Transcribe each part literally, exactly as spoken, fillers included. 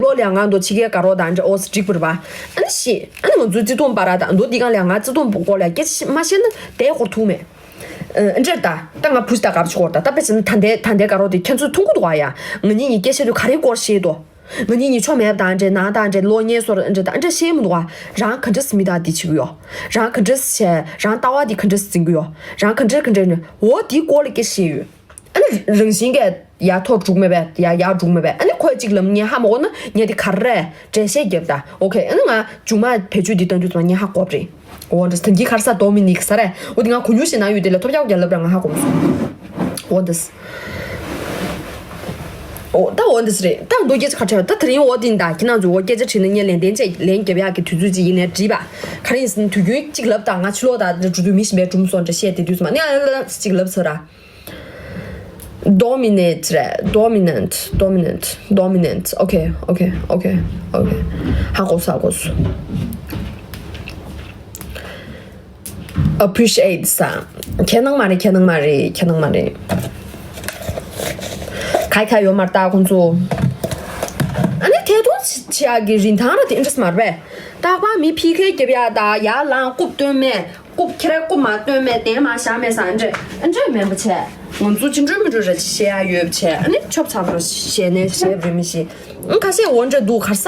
ལོ་ལ་ང་འདོ་ཕྱི་རྒྱལ་དགའ་རོགས་དང་འདྲ་ཨོ་སི་འགྲིག་པར་བ། ཨ་ནི་ཤི། ཨ་ནི་ང་ཚོའི་བརྩེ་དུང་པ་ར་དང་འདོ་འདི་གང་ལ་ང་བརྩེ་དུང་སྐོར་ལ་སྐད་ཆ་མ་བཤད་ན་དེ་སྐོར་ཐུག་མེད། ཨ་འདྲ་ད་ད་ང་བུ་ཞིག་ད་དགའ་བྱེད་སྐོར་ད་ད་དཔེ་བྱས་ན་ད་འདའི་ད་འདའི་དགའ་རོགས་དེ་ཁྱེད་ཚོས་མཐོང་གི་འདུག་ཨ་ཡ། ང་གཉིས་གཉིས་སྐད་བཤད་དུས་ག་རེ་སྐོར་བཤད་དོ། ང་གཉིས་གཉིས་ཆོ་མེད་པ་དང་འདྲ་ནང་དང་འདྲ་ལོ་ཉེས་སོར་འདྲ་ད་འདྲ་བཤད་མི་འདུག་ཨ། རང་ག་འདྲ་མི་ད་འདི་བྱེད་གི་ཡོ། རང་ག་འདྲ་བྱས་རང་ལྟ་བ་འདི་ག་འདྲ་འཛིན་གི་ཡོ། རང་ག་འདྲ་ག་འདྲ་ནི་འོ་དེའི་སྐོར་ལ་སྐད་བཤད་ཡོད། ཨ་ནི་རང་བཞིན་གྱིས་ཡར་མཐོ་འགྲོ་མེད་པས་ཡར་ཡར་འགྲོ་མེད་པས། ཨ་ནི་ཁོས་གཅིག་ལབ་ངས་ཧ་མ་གོ་ན་ངས་དེ་ག་རེ་འགྲེལ་བཤད་རྒྱབ་ད། ཨོ་ཁེ། ཨ་ནི་ང་མཇུག་མ་བེད་སྤྱོད་འདི་བཏང་དུས་ཙམ་ངས་ཧ་གོ་བ་རེད། འོ་འདྲ་ད་གི་ག་རེ་ཟ་ཌོ་མི་ནིག་ཟེར་རེད། འོ་དེ་ང་གོ་མྱོང་ཞེ་ན་ཡོད་དེ་ལ་ཐོབ་རྒྱག་རྒྱག་ལབ་ར་ང་ཧ་གོ་མི་སོང་། འོ་འདི་ཨོ་ད་འོ་འདི་རེད། ད་མདོ་སྐད་ཆ་ག་ཁྲལ་ད་དེ་རིང་འོ་དེ་འདའ་ཁྱེད་རང་ཚོ་འོ་སྐད་ཆ་དྲིས་ན་ངས་ལན་བདེན་ཆེ་ལན་རྒྱབ་ཡག་གི་དུས་ཚོད་ཅིག་ཡིན་ནའི་འགྲིག་པ། ག་རེ་ཡིན་ཟེར་ན་དུས་རྒྱུན་གཅིག་ལབ་དང་ང་ཕྱི་ལོགས་དང་འགྲོ་དུས་མི་ཤི་བའི་སྒྲུང་སོང་འདྲ་བཤད་དེ་དུས་ཙམ་ནས་ཨ་ལ་ལ་གཅིག་ལབ་ཚར་ར། Dominate རེད། Dominant, dominant, dominant. Okay, okay, okay, okay. ཧ་གོ་སོང་། ཧ་གོ་སོང་། Appreciate ས། ཁྱེད་ནང་མ་རེད། ཁྱེད་ནང་མ་རེད། ཁྱེད་ནང་མ་རེད། ཁ་ཁ་ཡོད་མ་རེད་ད་ཁོང་ཚོ། ཨ་ནི་ཐད་གཏོང་བྱེད་ཡག་གི་རིན་ཐང་ར་དེ་interest མ་རེད་པས། རྟག་པར་མི་ཕི་ཁེ་རྒྱབ་ཡག་ད་ཡར་ལངས་རྐུབ་སྟོན་མེད། རྐུབ་ཁྱེར་རྐུབ་མ་སྟོན་མེད་གདན་མ་བཞག་མེད་ས་འདྲ་འདྲ་མེད་པ་བྱས། ང་ཚོ་ཅི་འགྲོ་མི་འགྲོ་ར་ཅི་བཤད་ཡ་ཡོད་བྱས། ཨ་ནི་ཆོབ་ཚ་པོ་བཤད་ནས་བཤད་རེད་མི་ཤེས། ཁ་ཤས་འོ་འདྲ་འདུག་གར་ས་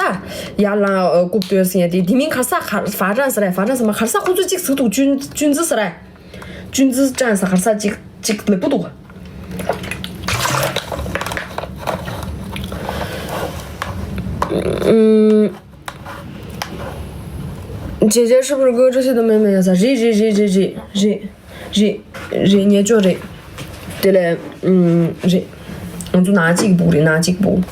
ཡར་ལངས་རྐུབ་སྟོན་ཟེར་ཡ་དེ་དེ་མིན་གར་ས་ཧྥ་རན་སི་རེད། ཧྥ་རན་སི་མ་གར་ས་ཁོ་ཚོ་གཅིག་ཟིག་འདུག་ཅུན་ཅུན་ཙི་ཟེར་རེད། ཅུན་ཙི་ཀྲན་ས་གར་ས་གཅིག་གཅིག་ལེགས་པོ་འདུག་ཨུམ། 姐姐是不是哥哥这些都没没有啥？རེད་རེད་རེད་རེད་རེད་རེད་རེད་རེད། ངས་ཅོ་རེད། དེ་ལས་ཨུམ་རེད། ང་ཚོ་ནང་གཅིག་པུ་རེད། ནང་གཅིག་པུ།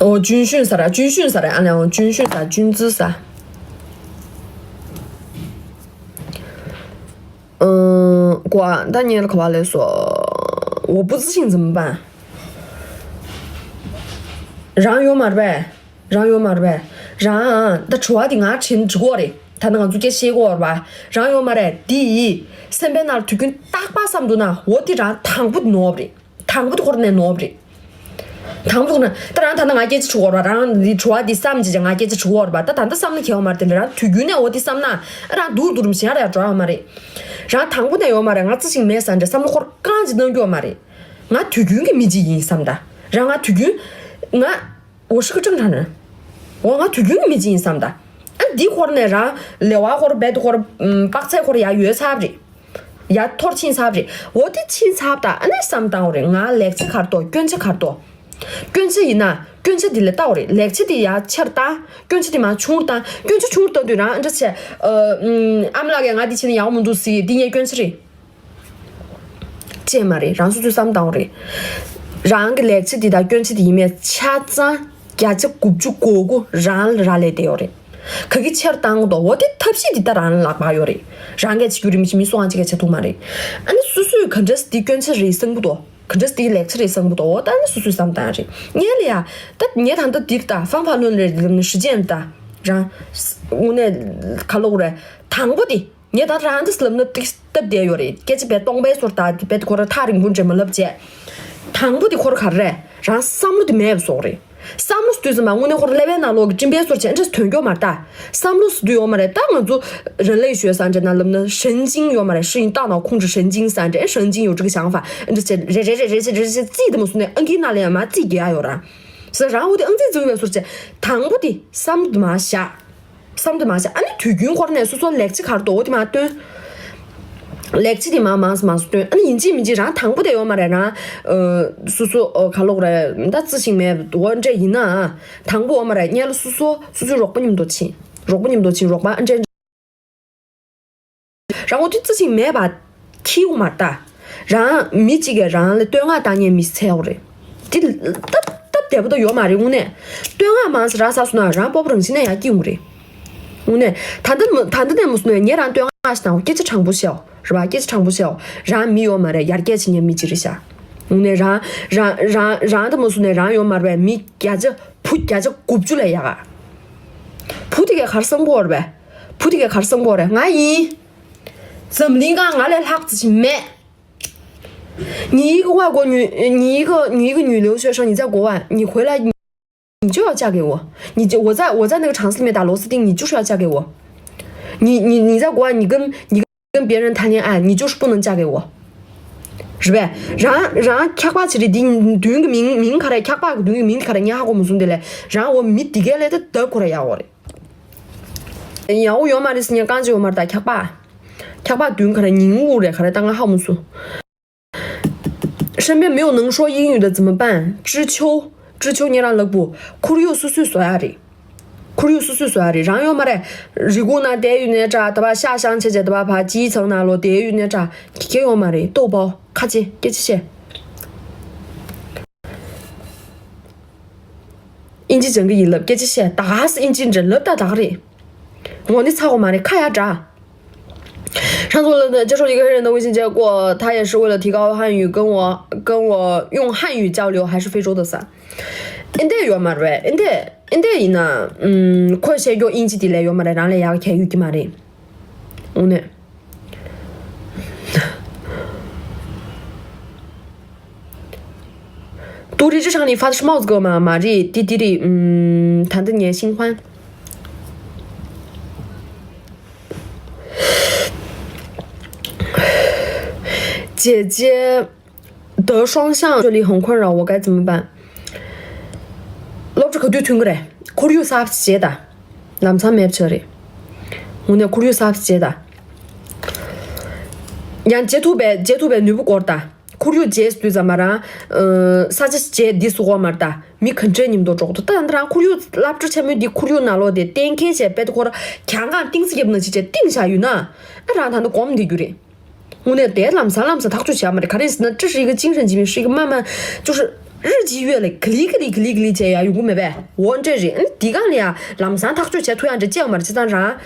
ཨོ་ཅུན་ཤུན་ས་ར། ཅུན་ཤུན་ས་ར། ཨ་ལས་ཨོ་ཅུན་ཤུན་ས། ཅུན་ཙི་ས། 嗯，瓜，但你可把来说，我不自信怎么办？རང་ཡོད་མ་རེད་པས། རང་ཡོད་མ་རེད་པས། རང་ད་དྲི་བ་དེ་ང་དྲིན་འགྲིག་གོ་རེད། ད་ནི་ང་ཚོ་སྐད་བཤད་གོ་རེད་པ། རང་ཡོད་མ་རེད། དེ་ཡིས་སེམས་པའི་ནང་དུས་རྒྱུན་རྟག་པར་བསམ་འདུག་ན་འོ་དེ་རང་དང་པོ་དེ་ནོར་བ་རེད། དང་པོ་དེ་ཁོ་རང་ནས་ནོར་བ་རེད། དང་པོ་ན་ད་རང་ད་ལྟ་ང་སྐད་ཆ་དྲི་གོ་ར། རང་འདི་དྲི་བ་འདི་བསམ་བྱས་ང་སྐད་ཆ་དྲི་གོ་ར་བ། ད་ད་ལྟ་བསམ་ན་ཁེལ་བ་མ་རེད། དེ་ལ་རང་དུས་རྒྱུན་ནས་འོ་འདི་བསམ་ན་རང་སྡུག་སྡུག་རུ་གཞན་ར་ཡང་འགྲོ་ཡ་མ་རེད། རང་དང་པོ་ནས་ཡོད་མ་རེད། ང་རྩི་ཞིང་མེད་ས་འདྲ་བསམ་བློ་འཁོར་རྐང་གཅིག་གནང་རྒྱུ་ཡོད་མ་རེད། ང་དུས་རྒྱུན་གྱི་མི་གཅིག་ཡིན་བསམ་ད། རང་ང་དུས་རྒྱུན་ང་འོ་ཧྲི་ཁ་ཀྲང་ཁྲང་ནས་འོ་ང་དུས་རྒྱུན་གྱི་མི་གཅིག་ཡིན་བསམ་ད། ཨ་འདི་འཁོར་ནས་རང་ལེ་བ་འཁོར་བེད་འཁོར་དཔག་ཚད་འཁོར་ཡ་ཡོད་ཚར་རེད། ཡར་མཐོར་ཕྱིན་ཚར་རེད། འོ་དེ་ཕྱིན་ཚར་ད་ཨ་ནི་བསམ་བཏང་བ་རེད། ང་ལེགས་ཆ་ག་རེ་འདུག་སྐྱོན་ཆ་ག་རེ་འདུག་སྐྱོན་ཆ་ཡིན་ན་སྐྱོན་ཆ་དེ་ལ་ལྟ་བ་རེད། ལེགས་ཆ་དེ་ཡར་ཆེར་བཏང་། སྐྱོན་ཆ་དེ་མར་ཆུང་རུ་བཏང་། སྐྱོན་ཆ་ཆུང་རུ་བཏང་དུས་རང་ཨ་འདྲ་བྱས། ཨ་ཨམ་ལགས་ཀྱིས་ང་འདི་བྱས་ན་ཡག་པོ་མི་འདུག་ཟེར། འདི་ངའི་སྐྱོན་ཆ་རེད། ཅེས་མ་རེད། རང་སོ་སོས་བསམ་བཏང་བ་རེད། རང་གི་ལེགས་ཆ་དེ་དང་སྐྱོན་ཆ་དེ་ཡིན་མིན་ཆ་ཚང་བརྒྱ་ཆ་དགུ་བཅུ་གོ་དགུ་རང་ལ་རག་ལས་བསྡད་ཡོད་རེད། ག་གི་ཆེར་བཏང་གི་འདུག་འོ་དེ་ཐབས་ཤེས་འདི་ལྟ་རང་ལ་ལག་པ་ཡོད་རེད། རང་གིས་བྱེད་རྒྱུ་རེད། མི་ཤེས་མི་སུའང་གཅིག་གིས་བྱེད་ཐུབ་མ་རེད། ཨ་ནི་སོ་སོས་ག་འདྲས་འདི་སྐྱོན་ཆ་རེད་བསམ་གི་འདུག་ག་འདྲས་འདི་ལེགས་ཆ་རེད་བསམ་གི་འདུག་འོ་ད་ཨ་ནི་སོ་སོས་བསམ་བཏང་ཡ་རེད། ངས་ལ་ཡ་ད་ངས་ད་ལྟ་འདིར་ད་ཧྥང་ཧྥ་ལུན་རེད་ལབ་ནས་ཧྲི་ཅན་ད་རང་དངོས་གནས་ག་ལོག་རེད། དང་པོ་དེ་ངས་ད་རང་འདི་ལབ་ན་ཏིག་སྟབས་བདེ་ཡོད་རེད། སྐད་ཆ་བས་སྟོང་པའི་ཚོར་ད་དེ་བས་ཁོ་ར་ཐག་རིང་པོ་འདྲེ་མ་ལབ་བྱས། དང་པོ་དེ་ཁོ་ར་ག་རེ་རེད། རང་བསམ་བློ་དེ་མེད་པ་བཟོ་རེད། བསམ་བློ་དུས་ཙམ་པ་དངོས་གནས་ཁོ་ར་ཀླད་པའི་ནང་ལོག་གི་སྤྲིན་པའི་ཚོར་བྱས་ཨ་འདྲས་ཐོན་སྐྱོ་མ་རེད་ད། བསམ་བློ་ཟེར་དུས་ཡོད་མ་རེད་ད། ང་ཚོ་人类学ས་འདྲ་ན་ལབ་ན་神经ཡོད་མ་རེད། 是你大脑控制神经ས་འདྲ་神经有这个想法ཨ་འདྲས་བྱས་རེ་རེ་རེ་རེ་རེ་རེ་རྩིས་དེ་མ་སོང་ནས་ཨང་ཀི་ནང་ལ་ཡང་མ་རྩིས་རྒྱག་ཡ་ཡོད་ར། ཟེར་རང་འོ་དེ་ཨང་རྩིས་འཛིན་པའི་ཚོར་བྱས་དང་པོ་དེ་བསམ་དུ་མ་བཞག་བསམ་དུ་མ་བྱ། ཨ་ནི་དུས་རྒྱུན་ཁོ་ར་ནས་སོ་སོ་ལེགས་ཆ་ག་རེ་འདུག་འོ་དེ་མར་སྟོན། ལེགས་ཆ་དེ་མར་མང་ཙམ་མང་ཙམ་སྟོན། ཨ་ནི་ཡིན་གཅིག་མིན་གཅིག་རང་དང་པོ་དེ་ཡོད་མ་རེད། རང་ཨ་སོ་སོ་ཨ་ག་ལོག་རེད་ད་རྩི་ཞིང་མེད་འོ་འདྲ་ཡིན་ན་དང་པོ་ཡོད་མ་རེད། སྔོན་ལ་སོ་སོ་སོ་སོའི་རོགས་པ་མཉམ་དུ་ཕྱིན། རོགས་པ་མཉམ་དུ་ཕྱིན། རོགས་པ་ཨ་འདྲ། རང་འོ་དེ་རྩི་ཞིང་མེད་པ་ཁྱི་འོ་མ་ལྟ། རང་མི་གཅིག་གིས་རང་ལ་བསྟོད་བསྔགས་བཏང་མཁན་མི་ཚད་འོ་རེད། དེ་སྟབས་སྟབས་བདེ་པོ་ད་ཡོད་མ་རེད་དངོས་གནས། བསྟོད་བསྔགས་མང་ཙམ་རག་ཚར་སོང་ན་རང་སྤོབས་པ་རང་བཞིན་ནས་ཡར་སྐྱེ་འོང་རེད། དངོས་གནས་ད་ལྟ་མ་ད་ལྟ་ནས་མ་སོང་ན་ངས་རང་བསྟོད་བསྔགས་ཤིག་བཏང་འོ་སྐད་ཆ་དྲང་པོ་བཤད་འོ་རེད་པ། སྐད་ཆ་དྲང་པོ་བཤད་འོ། རང་མི་ཡོད་མ་རེད་ཡར་རྒྱས་བྱེད་མཁན་མི་གཅིག་རེད་ཤག་དངོས་གནས་རང་རང་རང་རང་ད་མ་སོང་ན་རང་ཡོད་མ་རེད་པས། མི་བརྒྱ་ཆ་བུ་བརྒྱ་ཆ་དགུ་བཅུ་ལས་ཡག་ག་བུ་དེ་གས་ག་རེ་བསམ་གི་ཡོད་རེད་པས། བུ་དེ་གས་ག་རེ་བསམ་གི་ཡོད་རེད། ང་ཡིན། འཛམ་གླིང་སྒང་ང་ལས་ལྷག་ཙམ་ཞིག་མེད། 你一个外国女，你一个你一个女留学生，你在国外，你回来你就要嫁给我，你就我在我在那个厂子里面打螺丝钉，你就是要嫁给我。你你你在国外，你跟你跟别人谈恋爱，你就是不能嫁给我，是呗？然然后卡巴奇里的对个名名卡来卡巴对个名卡来，你还给我们送的嘞，然后我没底给来的德国人要我的。然后我有嘛的是你刚就有嘛的卡巴，卡巴对个来，你我的卡来当个好么说。 身边没有能说英语的怎么办？知秋，知秋，你让乐不？ཁོར་ཡུག་སོ་སོས་བཟོ་ཡ་རེད། ཁོར་ཡུག་སོ་སོས་བཟོ་ཡ་རེད། རང་ཡོད་མ་རེད། རི་ཁུག་ན་བསྡད་ཡོད་ནའི་འདྲ། ད་བ་ཤ་ཤང་ཆེ་ཆེ་ད་བ་ཕ་ཅིའི་ཚང་ན་ལོ་བསྡད་ཡོད་ནའི་འདྲ། ཁྱེད་ཡོད་མ་རེད། ལྟོ་བའོ་ཁ་ཆེ་སྐད་ཆ་བཤད། ཨིན་ཇི་སྦྱང་གི་ཡིན་ལབ་སྐད་ཆ་བཤད། ད་ག་སེ་ཨིན་ཇི་འདྲ་ལབ་ད་ད་ག་རེད། ངོ་ནི་ཚ་གོ་མ་རེད། ཁ་ཡ་འདྲ། 上次我接受一个黑人的微信，结果他也是为了提高汉语，跟我跟我用汉语交流，还是非洲的伞。འདི་ཡོད་མ་རེད། འདི་འདི་ཡིན་ན། ཁོས་བཤད་རྒྱུ་ཨིན་ཇི་དེ་ལས་ཡོད་མ་རེད། རང་ལས་ཡག་ག་ཡོད་ཀྱི་མ་རེད། འོ་ནས། 独立日常里发的是帽子歌吗？马丽，弟弟里，嗯，谈的年新欢。姐姐的双向距离很困扰，我该怎么办？ སློབ་གྲྭ་ག་དུས་ཐོན་གི་རེད། ཁོར་ཡུག་གསར་པ་བྱེད་ད། ལམ་སང་མེད་ཆ་རེད། དངོས་གནས་ཁོར་ཡུག་གསར་པ་བྱེད་ད། ཡང་བྱེད་ཐུབ་པའི་བྱེད་ཐུབ་པའི་ནུས་པ་སྐོར་ད། ཁོར་ཡུག་བྱེད་དུས་ཙམ་པ་རང་། ས་ཆ་བྱེད་འདི་སུ་གོ་མར་ད། མི་ག་འདྲའི་ཉིམ་དོ་འགྲོགས་འདུག་ད་ཡང་ད་རང་ཁོར་ཡུག་སློབ་གྲྭ་ཆེན་མོའི་འདི་ཁོར་ཡུག་ནང་ལོགས་དེ་གཏན་འཁེལ་བྱས་པད་ཁོར་གྱང་གང་ཏིང་སི་རྒྱབ་ན་ཅི་བྱས་ཏིང་བཞག་ཡོད་ན། ཨ་རང་ད་ནི་གོམ་འདི་རྒྱུ་རེད། དངོས་གནས་དེ་ལམ་སང་ལམ་སང་ཐག་གཅོད་བྱས་མ་རེད། ག་རེ་ཟེར་ན་这是一个精神疾病，是一个慢慢就是日积月累，ག་ལི་ག་ལི་ག་ལི་ག་ལི་བྱས་ཡ་ཡོང་གི་མེད་པས། འོ་འདྲས་རེད། ཨ་ནི་འདི་གང་ལ་ཡ་ལམ་སང་ཐག་གཅོད་བྱས་ཐུབ་ཡ་འདྲ་ཅི་ཡང་མ་རེད། བྱས་ཙང་རང་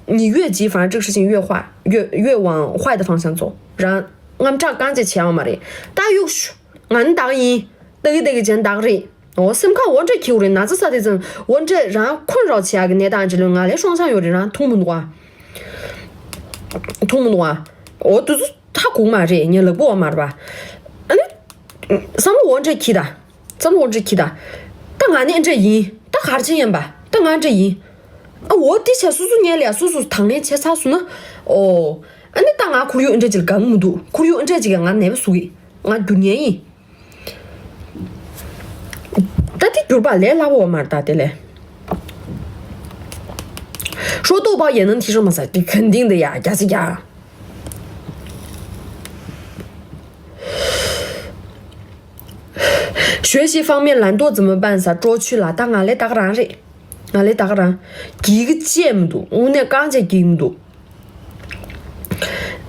你越急，反而这个事情越坏，越越往坏的方向走。རང་དངངས་སྐྲག་གང་ཅི་བྱས་ཡོང་མ་རེད། ད་གཡུག་ཤུ། ང་ནི་བདག་ཡིན། ད་གི་ད་གི་ཅན་བདག་རེད། འོ་སེམས་ཁ་འོ་འདྲས་ཁྱེའུ་རེད། ན་ཚ་ས་དེ་ཙམ་འོ་འདྲས་རང་འཁོན་རོགས་བྱེད་ཡ་གི་གནས་སྟངས་ཅི་ལོས་ང་ལས་སྲོང་བྱང་ཡོད་རེད། རང་མཐོང་མི་འདུག་ཨ། མཐོང་མི་འདུག་ཨ། འོ་དུ་ཚོ་ཧ་གོ་མ་རེད། ངས་ལབ་གོ་བ་མ་རེད་པ། ཨ་ནི། བསམ་བློ་འོ་འདྲས་ཁྱི་ད། བསམ་བློ་འོ་འདྲས་ཁྱི་ད། ད་ང་ནི་འདྲས་ཡིན། ད་གར་ཆེན་ཡིན་པ། ད་ང་འདྲས་ཡིན། ཨ་འོ་དེ་བྱས་སོ་སོ་ཉལ་ལ་ཡ་སོ་སོ་དང་ལེན་བྱས་ཚར་སོང་ན། ཨོ། ཨ་ནི་ད་ང་ཁོར་ཡུག་འདྲས་ཅིག་ལ་དགའ་གི་མི་འདུག་ཁོར་ཡུག་འདྲས་ཅིག་ག་ང་ནད་པ་བཟོ་གི། ང་རྒྱུ་ངན་ཡིན། ད་དེ་འགྱུར་བ་ལས་སླ་བོ་མ་རེད་ད་དེ་ལས། 说豆包也能提升吗？ ཟེར་དེ་肯定的呀，假是假。 学习方面懒惰怎么办？ ཟེར་སྤྲོ་ཆུ་ལ་ད་ང་ལས་ད་ག་རང་རེད། ང་ལས་ད་ག་རང་། གི་གི་ཅེས་མི་འདུག་དངོས་གནས་རྐང་བཅད་གི་མི་འདུག་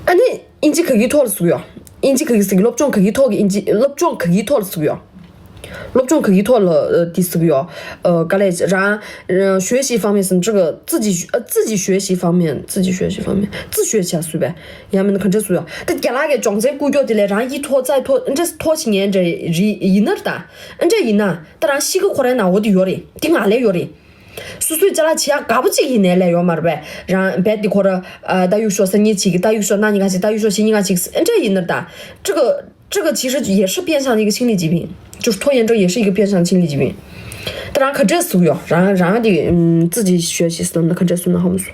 ཨ་ནི། ཨིན་ཇི་ག་གི་ཐོག་ལ་ཟུག་ཡོད། ཨིན་ཇི་ག་གི་ཟུག་སློབ་སྦྱོང་ག་གི་ཐོག་གི་ཨིན་ཇི་སློབ་སྦྱོང་ག་གི་ཐོག་ལ་ཟུག་ཡོད། སློབ་སྦྱོང་ག་གི་ཐོག་ལ་དེ་ཟུག་ཡོད། ག་ལས་རང་学习方面是这个自己呃自己学习方面，自己学习方面自学བྱ་ཟུག་པས། ཡང་མིན་ག་འདྲ་ཟུག་ཡོད། ད་རྒྱ་ལག་གི་སྦྱོང་ཚན་བསྐུར་རྒྱུ་དེ་ལས་རང་ཡིད་ཐོག་རྩ་ཐོག་འདྲ་ཐོག་ཆེ་ངན་འདྲ་རེད། ཡིན་ནར་ད་འདྲ་ཡིན་ན་ད་རང་ཤི་གི་ཁོ་རའི་ནང་འོ་དེ་ཡོད་རེད། དེ་ང་ལས་ཡོད་རེད། སོ་སོའི་ཅ་ལག་བྱེད་ཡག་དགའ་པོ་གཅིག་ཡིན་ནའི་ལས་ཡོད་མ་རེད་པས། རང་རྦད་དེ་ཁོ་ར་ད་གཡུག་ཤོག་ས་གཉིས་གཅིག་ད་གཡུག་ཤོག་ན་གཉིས་ཀ་གཅིག་ད་གཡུག་ཤོག་ཞེ་གཉིས་ཀ་གཅིག་འདྲ་ཡིན་ནར་ད། 这个这个其实也是变相的一个心理疾病，就是拖延症也是一个变相的心理疾病。ད་རང་ག་འདྲས་ཟུག་ཡོད། རང་རང་དེ་ཨུམ་自己学习是那可这是那好么说。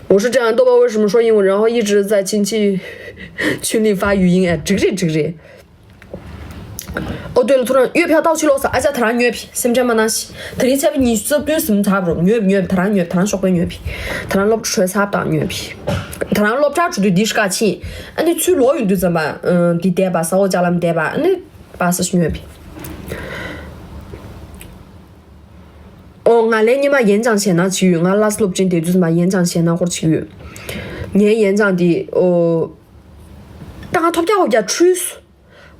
我是这样，豆包为什么说英文，然后一直在亲戚群里发语音？哎，这个这个。 ཨོ་ལྟོས་ལ་ཐུ་རང་ཡོད་ཕྱག་ཏའོ་ཆི་ལོག་ས་ཨ་ཅག་ད་རང་ཉོས་ཕི་སེམས་ཁྲལ་མ་གནང་ཤི། དེ་རིང་ཚེས་པ་ཉི་ཤུ་རྩ་བདུན་སུམ་ཚར་རོ་ཉོས་ཉོས་ད་རང་ཉོས་ད་རང་ཤོག་པའི་ཉོས་ཕི། ད་རང་སློབ་གྲྭ་ཧྲོས་ཚར་དང་ཉོས་ཕི། ད་རང་སློབ་གྲྭ་ཆུ་དུས་འདི་ཤི་ཀ་ཕྱིན། ཨ་ནི་ཚུར་ལོག་ཡོང་དུས་ཙམ་པ་འདི་བསྡད་པ་ས་འོག་ཅག་ལམ་བསྡད་པ་ཨ་ནི་པ་ས་ཤི་ཉོས་ཕི། ཨོ་ང་ལས་ཉི་མ་演讲བྱས་ན་ཅི་ཡོད། ང་ལ་སློབ་ཆེན་དེ་དུས་ཙམ་པ་演讲བྱས་ན་སྐོར་ཅིག་ཡོད། ངའི་演讲འདི་ཨོ། ད་ང་ཐོབ་རྒྱག་འོ་རྒྱག་ཁྲུས།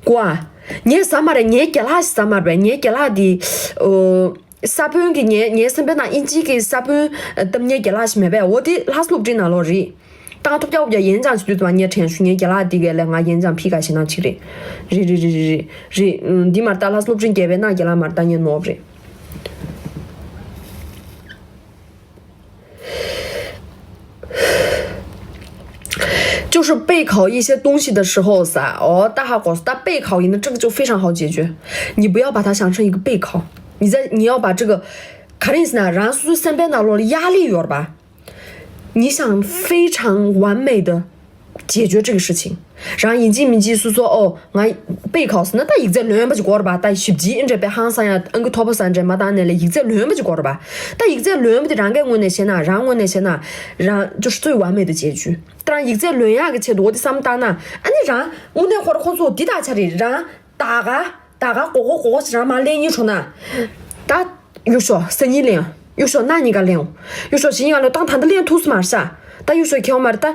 ཀོ་ཨ། ངས་ཟ་མ་རེད། ངའི་རྒྱ་ལག་ཞིག་ཟ་མ་རེད། ངའི་རྒྱ་ལག་འདི། ཨོ། ས་བོན་གྱི་ངའི་ངའི་སེམས་པའི་ནང་ཨིན་ཇི་གི་ས་བོན་བཏབ་ངའི་རྒྱ་ལག་ཞིག་མེད་པས། འོ་དེ་ལྷ་སློབ་འབྲིང་ནང་ལོགས་རེད། ད་ཐོབ་རྒྱག་འོ་རྒྱག་演讲བྱེད་དུས་ཙམ་ངས་དྲན་ཞུ། ངའི་རྒྱ་ལག་འདི་གའི་ལས་ང་演讲ཕི་ག་ཞེ་ན་ཅིག་རེད། རེད་རེད་རེད་རེད་རེད། འདི་མར་ད་ལྷ་སློབ་འབྲིང་རྒྱལ་པའི་ནང་རྒྱ་ལག་མར་ད་ངའི་ནོར་བ་རེད། 就是备考一些东西的时候噻，哦，大家告诉他备考也能这个就非常好解决，你不要把它想成一个备考，你在你要把这个 ག་རེ་ཡིན་ཟེར་ན། རང་སོ་སོའི་སེམས་པའི་ནང་ལོགས་ལ་压力ཡོད་རེད་པ། 你想非常完美的解决这个事情。 རང་ཡིན་གཅིག་མིན་གཅིག་སོ་སོ། ཨོ་ང་备考ཟེར་ན་ད་ཡིག་ཚད་ལོན་པ་ཅིག་དགོས་རེད་པ། ད་ཞིབ་ཕྱིའི་འདྲ་པའི་ཧང་སང་ཡ་ཨང་ཀི་མཐོ་པོ་ཟེར་འདྲ་མ་བཏང་ནས་ལས་ཡིག་ཚད་ལོན་པ་ཅིག་དགོས་རེད་པ། ད་ཡིག་ཚད་ལོན་པ་དེ་རང་གི་ངོས་ནས་བཤད་ན། རང་ངོས་ནས་བཤད་ན་རང་就是最完美的结局。 ད་རང་ཡིག་ཚད་ལོན་ཡག་གི་ཆེད་དུ་འོ་དེ་བསམ་བཏང་ན། ཨ་ནི་རང་དངོས་གནས་ཁོ་ར་ཁོ་ཚོ་འདི་དག་ཆ་རེད། རང་ད་ག་ད་ག་གོ་གོ་གོ་གོ་ཞིག་རང་མ་ལེན་ཉིན་ཁྲོ་ན། ད་གཡུག་ཤོག་སང་ཉིན་ལེན། གཡུག་ཤོག་གནངས་ཉིན་ཀ་ལེན། གཡུག་ཤོག་གཞེས་ཉིན་ཀ་ལེན། ད་ད་ལྟ་ལེན་ཐུབ་སོང་མ་རེད་ཤག་ད་གཡུག་ཤོག་ཁྱེར་ཡོང་མ་རེད། ད་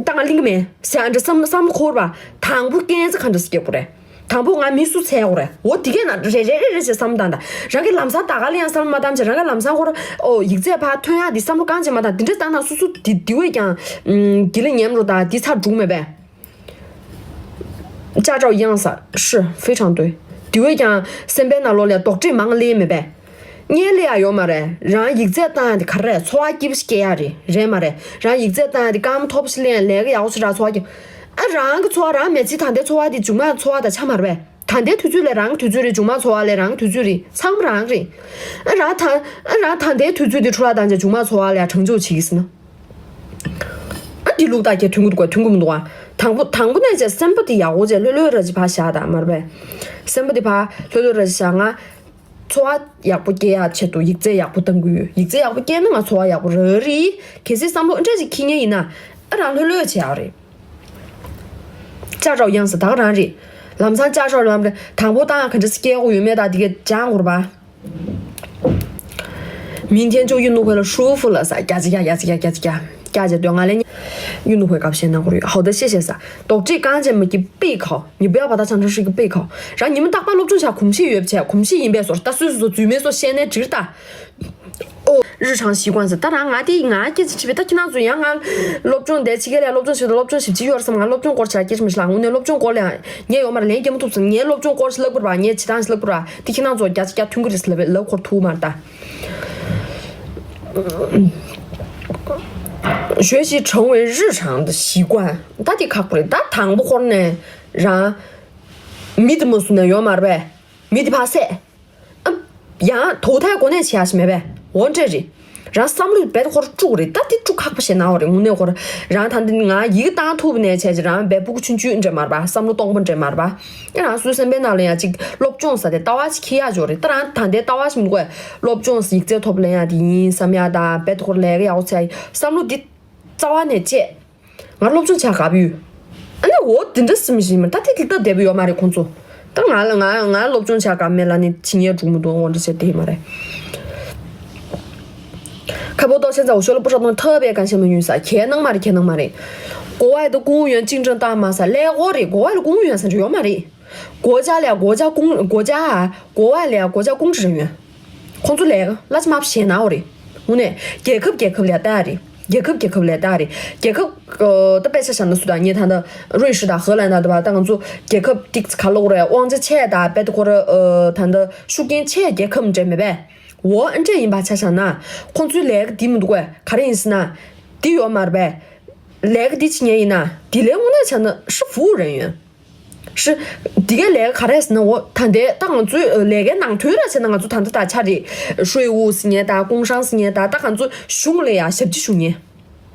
ད་ང་ལེན་གི་མེད་ཟེར་ཨ་འདྲ་བསམ་བསམ་འཁོར་བ། དང་པོ་རྐྱེན་ཚ་ག་འདྲ་སེ་སྐྱེ་དགོས་རེད། དང་པོ་ང་མི་སུ་འཚོལ་དགོས་རེད། འོ་དེ་གས་ན་རེ་རེ་རེ་རེ་བྱས་བསམ་བཏང་། ད་རང་གི་ལམ་སང་ད་ག་ལེན་ཡང་བསམ་བློ་མ་བཏང་བྱས། རང་གི་ལམ་སང་ཁོ་ར་ཨོ་ཡིག་ཚད་ཕར་ཐོན་ཡག་འདི་བསམ་བློ་གང་བྱས་མ་བཏང་། འདི་འདྲ་བཏང་ན་སོ་སོ་འདི་འདི་བས་ཀྱང་ཨུམ་དགེ་ལེགས་ཉམས་རོ། ད་འདི་ཚར་འགྲུག་མེད་པས། 驾照一样少，是，非常对。དེ་བས་ཀྱང་སེམས་པའི་ནང་ལོགས་ལ་རྡོག་ཁྲེས་མང་ལེ་མེད་པས། ངས་ལེ་ཡ་ཡོད་མ་རེད། རང་ཡིག་ཚད་བཏང་ཡ་དེ་ག་རེ་རེད། འཚོ་བ་སྐྱིད་པོ་ཞིག་སྐྱེལ་ཡ་རེད། རེད་མ་རེད། རང་ཡིག་ཚད་བཏང་ཡ་དེ་སྐར་མ་མཐོ་པོ་ཞིག་ལེན། ལས་ཀ་ཡག་པོ་ཞིག་རག་འཚོ་བ་སྐྱིད། ཨ་རང་གི་འཚོ་བ་རང་མེད་ཚེ་ད་ལྟའི་འཚོ་བ་དེ་མཇུག་མ་འཚོ་བ་དང་ཆ་མ་རེད་པས། ད་ལྟའི་དུས་ཚོད་ལས་རང་གི་དུས་ཚོད་རེད། མཇུག་མ་འཚོ་བ་ལས་རང་གི་དུས་ཚོད་རེད། ཚང་མ་རང་གི་རེད། ཨ་རང་ད་ཨ་རང་ད་ལྟའི་དུས་ཚོད་དེ་འཕྲོ་བརླག་བཏང་བྱས་མཇུག་མ་འཚོ་བ་ལ་ཡ་དྲང་འཇོག་བྱེད་ཀྱི་ཟེར་ན། ཨ་འདི་ལུགས་ད་ཁྱེད་མཐུན་གི་འདུག་ག་མཐུན་གི་མི་འདུག་ག་དང་པོ་དང་པོ་ནས་བྱས་སེམས་པ་དེ་ཡག་པོ་བྱས་ལྷོད་ལྷོད་ར་ཅིག་ཕར་བཞག་ད་མ་རེད་པས། སེམས་པ་དེ་ཕར་ལྷོད་ལྷོད་ར་ཅིག་བཞག་ང་འཚོ་བ་ཡག་པོ་སྐྱེལ་ཡག་ཆེད་དུ་ཡིག་ཚད་ཡག་པོ་བཏང་གི་ཡོད། ཡིག་ཚད་ཡག་པོ་སྐྱེལ་ན་ང་འཚོ་བ་ཡག་པོ་རག་རེད། གལ་སྲིད་བསམ་བློ་འདྲ་ཅིག་འཁྱེར་མཁན་ཡིན་ན་ཨ་རང་ལྷོད་ལྷོད་བྱེད་ཡག་རེད། 驾照一样少། ད་ག་རང་རེད། ལམ་སང་驾照་ལམ་རེད། དང་པོ་བཏང་ཡག་ག་འདྲ་སེ་སྐྱེལ་དགོས་ཡོད་མེད་ད་དེ་གས་སྦྱང་དགོས་རེད་པ། 明天就运动会了，舒服了噻。 加几加加几加加几加加几多，俺来运动会搞不行，那会儿好的，谢谢撒。རྡོག་ཁྲེས་གང་བྱས་མ་གི་备考，你不要把它想成是一个备考。然后你们大班 སློབ་སྦྱོང་བྱ་གོམས་གཤིས་ཡོད་བྱས། གོམས་གཤིས་ཡིན་པས་སོ། ད་སོ་སོ་སོ་རྫུན་མའི་སོ་བཤད་ནས་འགྲིག་ད། ཨོ་日常习惯ཟེར། ད་རང་ང་དེ་ང་སྐད་ཆ་དྲིས་པས། ད་ཁྱེད་རང་ཚོ་ཡང་ང་སློབ་སྦྱོང་དེ་ཕྱི་རྒྱལ་ལ་སློབ་སྦྱོང་བྱེད་དུས་སློབ་སྦྱོང་ཞིབ་ཕྱི་ཡོད་རེད་བསམ། ང་སློབ་སྦྱོང་སྐོར་ཆ་སྐད་ཆ་མི་ཤེས་ལ། དངོས་གནས་སློབ་སྦྱོང་སྐོར་ལ་ངས་ཡོད་མ་རེད། ལན་རྒྱག་མ་ཐུབ་སོང་། ངས་སློབ་སྦྱོང་སྐོར་ཞིག་ལབ་དགོས་ར། ངས་བྱེད་སྟངས་ཞིག་ལབ་དགོས་ར། དེ་ཁྱེད་རང་ཚོ་བརྒྱ་ཆ་བརྒྱ་མཐུན་གྱི་རེད་ཟེར་ལབ་པས། ལབ་འཁོར་ཐུག་མ་རེད་ད། 学习成为日常的习惯། ད་དེ་ཁག་པོ་རེད། ད་དང་པོ་ཁོ་ནས་རང་མི་དེ་མ་བཟུང་ན་ཡོད་མ་རེད་པས། མི་དེ་ཕར་བསད། ཨ། ཡང་淘汰་གོ་གནས་བྱེད་ཡག་ཞིག་མེད་པས། འོ་འདྲ་རེད། རང་བསམ་བློ་རྦད་ཁོ་ར་དཀྲུག་རེད། ད་དེ་དཀྲུག་ཁག་པོ་ཞིག་ན་འོ་རེད། དངོས་གནས་ཁོ་ར་རང་ད་འདི་ང་ཡི་གེ་བཏང་ཐུབ་ནས་བྱས་ཅིག་རང་འབད་སྤུ་གུ་ཆུང་ཆུང་འདྲ་མ་རེད་པ། བསམ་བློ་གཏོང་པོ་འདྲ་མ་རེད་པ། ཨ་རང་སོའི་སེམས་པའི་ནང་ལ་ཡང་ཅིག་སློབ་སྦྱོང་ཟེར་དེ་ལྟ་བ་ཞིག་འཁྱེར་ཡག་ཅིག་ཡོད་རེད། ད་རང་ད་ལྟའི་ལྟ་བ་ཞིག་མི་འདུག་གས། སློབ་སྦྱོང་ཡིག་ཚད་མཐོ་པོ་ལེན་ཡག་དེ་ཡིན་བསམ་ཡག་དང་རྦད་ཁོ་ར་ལས་ཀ་ཡག་པོ་བྱེད་ཡག་བསམ་བློ་འདི་རྩ་བ་ནས་བཅད། ང་སློབ་སྦྱོང་བྱ་དགའ་པོ་ཡོད། ཨ་ནི་འོ་དེ་འདྲ་སེམས་ཤིག་མ་ད་དེ་དེ་ལྟ་བསྡད་པ་ཡོད་མ་རེད་ཁོང་ཚོ། ད་ང་ལ་ང་ང་སློབ་སྦྱོང་བྱ་དགའ་མེད་ལ་ནི་ཇི་སྙེད་འགྲུག་མི་འདུག་འོ་འདྲ་བྱས་དེ་མ་རེད། ཁ་པོ་ཏོ་ཤན་ཚ་འུ་ཤོ་ལ་པུ་ཧྲ་ཏོང་ཐབ་པའི་གང་ཤེས་མ་ཡོང་ས་ཁྱེད་ནང་མ་རེད། ཁྱེད་ནང་མ་རེད། གོ་བ་ཡི་ཏུ་ཀུང་ཡོན་ཅིང་ཀྲང་ཏང་མ་ས་ལས་གོ་རེད། གོ་བ་ལ་ཀུང་ཡོན་ས་ཡོད་མ་རེད། 国家ལ་国家公国家 གོ་བ་ལ་国家公职人员། ཁོང་ཚོ་ལས་ཀ་ལ་ཅི་མ་བྱས་ན་འོ་རེད། དངོས་གནས་རྒྱལ་ཁབ་རྒྱལ་ཁབ་ལ་ལྟ་ཡ་རེད། རྒྱལ་ཁབ་རྒྱལ་ཁབ་ལ་ལྟ་ཡ་རེད། རྒྱལ་ཁབ་ཨ་ད་དཔེ་ཆ་བཞག་ན་སུ་དང་ངས་ད་ལྟ་རུས་ཧྲི་དང་ཧི་ལན་དང་དེ་བ་ད་ང་ཚོ་རྒྱལ་ཁབ་ཏིག་ཙི་ག་ལོག་རེད། དབང་ཆ་ཆེ་དང་དཔེ་ད་ཁོ་ར་ཨ་ད་ལྟ་ཤུགས་རྐྱེན་ཆེ་རྒྱལ་ཁབ་འདྲ་མེད་པས། འོ་ཨ་འདྲ་ཡིན་པ་ཆ་བཞག་ན་ཁོང་ཚོའི་ལས་ཀ་འདི་མི་འདུག་གས། ག་རེ་ཡིན་ཟེར་ན་འདི་ཡོད་མ་རེད་པས། ལས་ཀ་འདི་བྱེད་མཁན་ཡིན་ན་འདི་ལས་དངོས་གནས་བྱས་ན་是服务人员། ཧྲི། འདི་གའི་ལས་ཀ་ག་རེ་ཟེར་ན། འོ་ད་ལྟའི་ད་ང་ཚོའི་ལས་ཀའི་ནང་དོན་ར་བྱས་ན་ང་ཚོ་ད་ལྟ་ད་ཆ་རེད། 税务ཟེར་མཁན་དང་工商ཟེར་མཁན་དང་ད་ང་ཚོ་གཞུང་ལ་ཡ་ཞབས་ཕྱི་ཞུ་མཁན།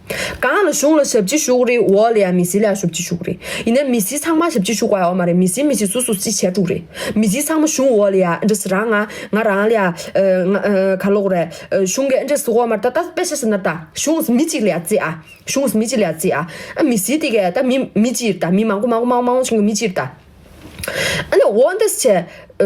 གང་ལ་གཞུང་ལ་ཞབས་ཕྱི་ཞུ་གི་རེད། འོག་ལ་ཡ་མི་སེར་ལ་ཡ་ཞབས་ཕྱི་ཞུ་གི་རེད། ཡིན་ནའི་མི་སེར་ཚང་མ་ཞབས་ཕྱི་ཞུ་དགོས་ཡ་ཡོད་མ་རེད། མི་སེར་མི་སེར་སོ་སོ་ཅིག་བྱས་འགྲོ་གི་རེད། མི་སེར་ཚང་མ་གཞུང་འོག་ལ་ཡ་འདྲ་ཟེར་རང་ང་ང་རང་ལ་ཡ་ཨ་ང་ཨ་ག་ལབ་དགོས་རེད། གཞུང་གི་འདྲ་ཟེར་དགོས་མ་རེད། ད་ད་དཔེ་ཆ་ཟེར་ན་ད་གཞུང་མི་གཅིག་ལ་ཡ་བརྩི་ཨ། གཞུང་མི་གཅིག་ལ་བརྩི་ཨ། ཨ་མི་སེར་དེ་གས་ད་མི་མི་གཅིག་རེད། ད་མི་མང་པོ་མང་པོ་མང་པོ་མང་པོ་ཞིག་གི་མི་གཅིག་རེད་ད། ཨ་ནི་འོ་འདི་བྱས། ཨ་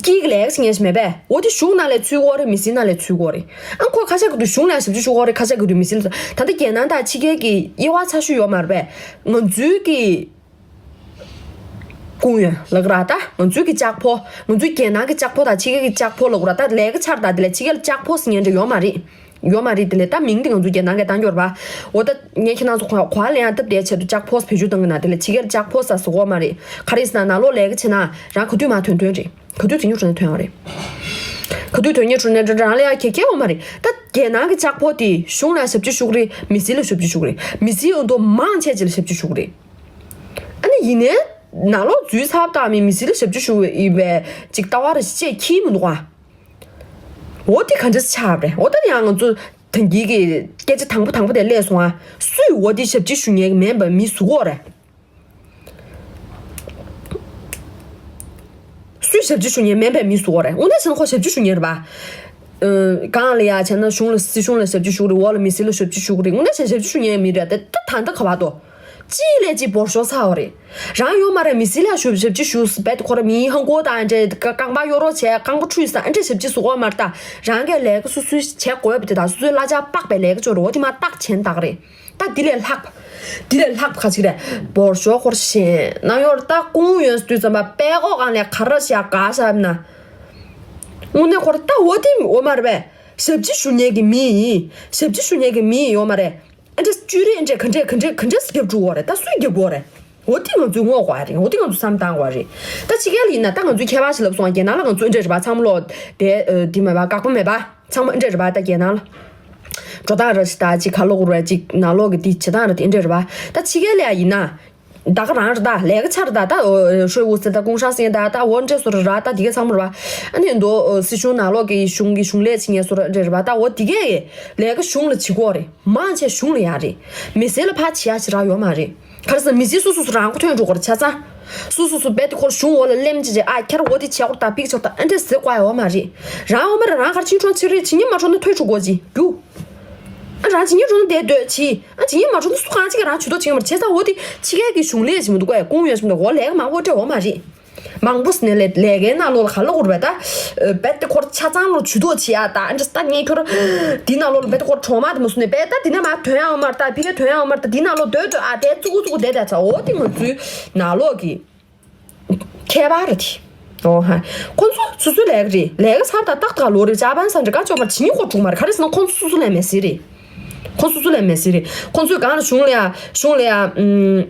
སྐྱིད་ཀྱི་ལས་ཀ་བྱེད་མཁན་ཞིག་མེད་པས། འོ་དེ་གཞུང་ནང་ལ་ཚུད་ཀྱི་ཡོད་རེད། མི་སེར་ནང་ལ་ཚུད་ཀྱི་ཡོད་རེད། ཨ་ཁོ་ཁ་ཤས་ཀྱི་དུས་གཞུང་ལ་ཞབས་ཕྱི་ཞུ་གི་ཡོད་རེད། ཁ་ཤས་ཀྱི་དུས་མི་སེར་ལ་ཚུད། ད་ལྟ་རྒྱལ་ནང་དང་ཕྱི་རྒྱལ་གྱི་དབྱེ་བ་ཚ་ཤོས་ཡོད་མ་རེད་པས། ང་ཚོའི་གི་ཀུང་ཡོན་ལབ་ཀྱི་ར། ད་ང་ཚོའི་གི་ལྕགས་ཕོ། ང་ཚོའི་རྒྱལ་ནང་གི་ལྕགས་ཕོ་དང་ཕྱི་རྒྱལ་གྱི་ལྕགས་ཕོ་ལབ་ཀྱི་ར། ད་ལས་ཀ་ཆར་ད་དེ་ལས་ཕྱི་རྒྱལ་ལྕགས་ཕོ་ཟེར་མཁན་འདྲ་ཡོད་མ་རེད། ཡོད་མ་རེད། དེ་ལས་ད་མིང་དེ་ང་ཚོ་རྒྱལ་ནང་གི་བཏང་གི་ཡོད་རེད་པ། འོ་ད་ངས་ཁྱེད་རང་ཚོ་གོ་གོ་བ་ལེན་ཡག་སྟབས་བདེའི་ཆེད་དུ་ལྕགས་ཕོ་བེད་སྤྱོད་གཏོང་གི་ན། དེ་ལས་ཕྱི་རྒྱལ་ལྕགས་ཕོ་ཟེར་གོ་མ་རེད། ག་རེ་ཟེར་ན་ནང་ལོགས་ལས་ཀ་བྱེད་ན་རང་ག་དུས་མ་ཐོན་ཐོན་རེད། ག་དུས་དེ་ཉུང་དྲགས་ནས་ཐོན་ཡོད་རེད། ག་དུས་དོན་གཉེར་གྲུབ་ནས་འདྲ་འདྲ་རང་ལ་ཡ་གེ་གེ་འོ་མ་རེད། ད་རྒྱལ་ནང་གི་ལྕགས་ཕོ་དེ་གཞུང་ལ་ཞབས་ཕྱི་ཞུ་གི་རེད། མི་སེར་ལ་ཞབས་ཕྱི་ཞུ་གི་རེད། མི་སེར་འོ་འདུག་མང་ཆེ་ཆེ་ལ་ཞབས་ཕྱི་ཞུ་གི་རེད། ཨ་ནི་ཡིན་ནའི་ནང་ལོགས་འཛུལ་ཚར་བཏང་མི་མི་སེར་ལ་ཞབས་ཕྱི་ཞུ་བའི་ཅིག་ལྟ་བ་རེ་ཅེས་ཁྱིམ་མི་འདུག་ཨ། འོ་དེ་ག་འདྲ་ཆགས་པ་རེད། འོ་ད་ཡང་ང་ཚོ་ད་གིན་གི་སྐད་ཆ་དང་པོ་དང་པོ་དེ་སླེབས་སོང་ཨ། སུས་འོ་དེ་ཞབས་ཕྱི་ཞུ་མཁན་མིན་པ་མི་བཟོ་གི་ཡོད་རེད། སུས་ཞབས་ཕྱི་ཞུ་མཁན་མིན་པའི་མི་བཟོ་གི་ཡོད་རེད། དངོས་གནས་བྱས་ན་ཁོ་ཞབས་ཕྱི་ཞུ་མཁན་རེད་པ། ཨ། སྒང་ལ་ཡ་བྱས་ན་གཞུང་ལ་སྲིད་གཞུང་ལ་ཞབས་ཕྱི་ཞུ་གི་རེད། འོག་ལ་མི་སེར་ལ་ཞབས་ཕྱི་ཞུ་གི་རེད། དངོས་གནས་བྱས་ན་ཞབས་ཕྱི་ཞུ་མཁན་མི་རེད་དེ། ད་ད་ལྟ་ག་བ་དོ། གཅིག་ལས་གཅིག་བོར་ཤོག་ཚ་བ་རེད། རང་ཡོད་མ་རེད། མི་སེར་ལ་ཞུ་ཞབས་ཕྱི་ཞུ་སྦད་དེ་ཁོ་ར་མི་ཧང་གོ་དང་འདྲེ་རྐང་པ་གཡོ་རོགས་བྱས། རྐང་པ་འཁྲུས་སང་འདྲེ་ཞབས་ཕྱི་ཞུ་གོ་མ་རེད། ད་རང་གི་ལས་ཀ་སོ་སོའི་བྱེད་དགོས་པ་དེ་དང་། སོ་སོའི་གླ་ཆ་དཔག་པའི་ལས་ཀ་ཅོ་རོགས་དེ་མ་བརྟག་ཆེན་བཏགས་རེད། ད་འདི་ལས་ལྷག་པ། འདི་ལས་ལྷག་པ་ག་ཅིག་རེད། བོར་ཤོག་ཁོར་ཤེས་ན་ཡོར་ད་ཀུང་ཡོན་དུས་ཙམ་པ་པད་ཀོ་གང་ལས་ག་ར་ཤ་ག་ཤ་ན། དངོས་གནས་ཁོར་ད་འོ་དེ་འོ་མ་རེད་པས། ཞབས་ཕྱི་ཞུ་མཁན་གྱི་མི་ཡིན། ཞབས་ཕྱི་ཞུ་མཁན་གྱི་མི་ཡིན་ཡོད་མ་རེད། ཨ་འདྲ་བཅུ་རེ་ཨ་འདྲ་ག་འདྲ་ག་འདྲ་ག་འདྲ་རྒྱབ་འགྲོ་བ་རེད། ད་སུས་རྒྱབ་དགོས་རེད། འོ་དེ་ང་ཚོས་ངོ་དགོས་རེད། འོ་དེ་ང་ཚོས་བསམ་བཏང་དགོས་རེད། ད་ཕྱི་རྒྱལ་ལ་ཡིན་ན་ད་ང་ཚོས་ཁྱད་པར་ཞིག་ལབ་སོང་། རྒྱ་ནག་ལ་ང་ཚོས་ཨ་འདྲ་རེད་པ། ཚང་མ་ལོ་དེ་དེ་མེད་པ། དཀགས་པོ་མེད་པ། ཚང་མ་ཨ་འདྲ་རེད་པ། ད་རྒྱ་ནག་ལ་འགྲོ་སྟངས་ར་ཞིག་ད་ཅིག་ག་ལོག་རུ་ར་ཅིག་ནང་ལོག་གི་དེ་བྱེད་སྟངས་ར་དེ་ཨ་འདྲ་རེད་པ། ད་ཕྱི་རྒྱལ་ལ་ཡ་ཡིན་ན། ད་ག་རང་རེད། ད་ལས་ཀ་ཆ་རེད། ད་ད་ཧྲོས་ཝུ་སེ་ད་ཀུང་ཧྲང་སེ་ད་ད་འོ་འདྲ་སོ་ར་ར་ད་དེ་ག་ཚང་མ་རེད་པ། ཨ་ནི་འདུག་སྲིད་གཞུང་ནང་ལོག་གི་གཞུང་གི་གཞུང་ལས་བྱེད་མཁན་སོ་ར་འདྲ་རེད་པ། ད་འོ་དེ་གས་ལས་ཀ་གཞུང་ལ་བྱེད་དགོས་རེད། མང་ཆེ་གཞུང་ལ་ཡ་རེད། མི་སེར་ལ་ཕར་བྱེད་ཡ་ཞིག་རག་ཡོད་མ་རེད། ག་རེ་ཟེར་ན་མི་སེར་སོ་སོ་སོ་རང་མགོ་ཐོན་འགྲོ་དགོས་རེད། ཆ་ཚང་སོ་སོ་སོ་རྦད་དེ་ཁོར་གཞུང་འོག་ལ་སླེབས་ཅི་ཅི། ཨ་ཁྱེད་རང་འོ་དེ་བྱེད་དགོས་རེད། ད་ཕིག་ཆོག་ད་ཨ་འདྲ་ཟེར་དགོས་ཡ་ཡོད་མ་རེད། རང་འོ་མ་རེད། རང་ག་རེ་བྱེད་འགྲོ་ན་བྱེད་རེད། བྱེད་སྙིང་མ་འདོད་ན་ཐོས་འགྲོ་དགོས་ཅི་རྒྱུ། ཨ་རང་བྱེད་སྙིང་འདོད་ན་བསྡད་སྡོད་བྱེད། ཨ་བྱེད་སྙིང་མ་འདོད་ན་སུ་གང་ཅིག་གིས་རང་ཇུས་གཏོགས་བྱེད་ཀྱི་མ་རེད། བྱས་ཙང་འོ་དེ་ཕྱི་རྒྱལ་གྱི་གཞུང་ལས་བྱེད་མི་འདུག་གས། ཀུང་ཡོན་བྱེད་མི་འདུག་འོ་ལས་ཀ་མང་པོ་འདྲ་འོ་མ་རེད། མང་པོ་ཟེར་ནས་ལས་ལས་ཀའི་ནང་ལོགས་ལ་ག་ལབ་དགོས་རེད་པས། ད་རྦད་དེ་ཁོར་ཆ་ཚང་ལོ་ཇུས་གཏོགས་བྱེད་ཡ། ད་ཨ་འདྲ་ད་ངས་ཁྱོད་འདི་ནང་ལོགས་ལ་རྦད་དེ་ཁོར་གྲོགས་མ་དེ་མ་བཟོས་ནས་རྦད་ད་འདི་ནས་མར་ཐོན་ཡ་ཡོད་མ་རེད། ད་ཕ་གིར་ཐོན་ཡ་ཡོད་མ་རེད། ད་འདི་ནང་ལོགས་སྡོད་སྡོད། ཨ་དེ་ཙུག་ཙུག་བསྡད་བསྡད་ཚ། འོ་དེ་ང་ཚོའི་ནང་ལོགས་ཀྱི་ཁྱད་པར་རེད་དེ། ཨོ་ཧ། ཁོང་ཚོ་སོ་སོའི་ལས་ཀ་རེད། ལས་ཀ་ཚར་དང་ཏག་ཏག་ལོག་རེད། ཇ་པན་ས་འདྲ་ཀ་ཅོག་པར་བྱེད་སྙིང་ཁོ་འགྲོ་གི་མ་རེད། ག་རེ་ཟེར་ན་ཁོང་ཚོ་སོ་སོ་ལས་མེད་ཟེར་རེད། ཁོང་སོ་སོ་ལས་མེད་ཟེར་རེད། ཁོང་ཚོས་གང་ལ་གཞུང་ལ་ཡ་གཞུང་ལ་ཡ་ཨུམ།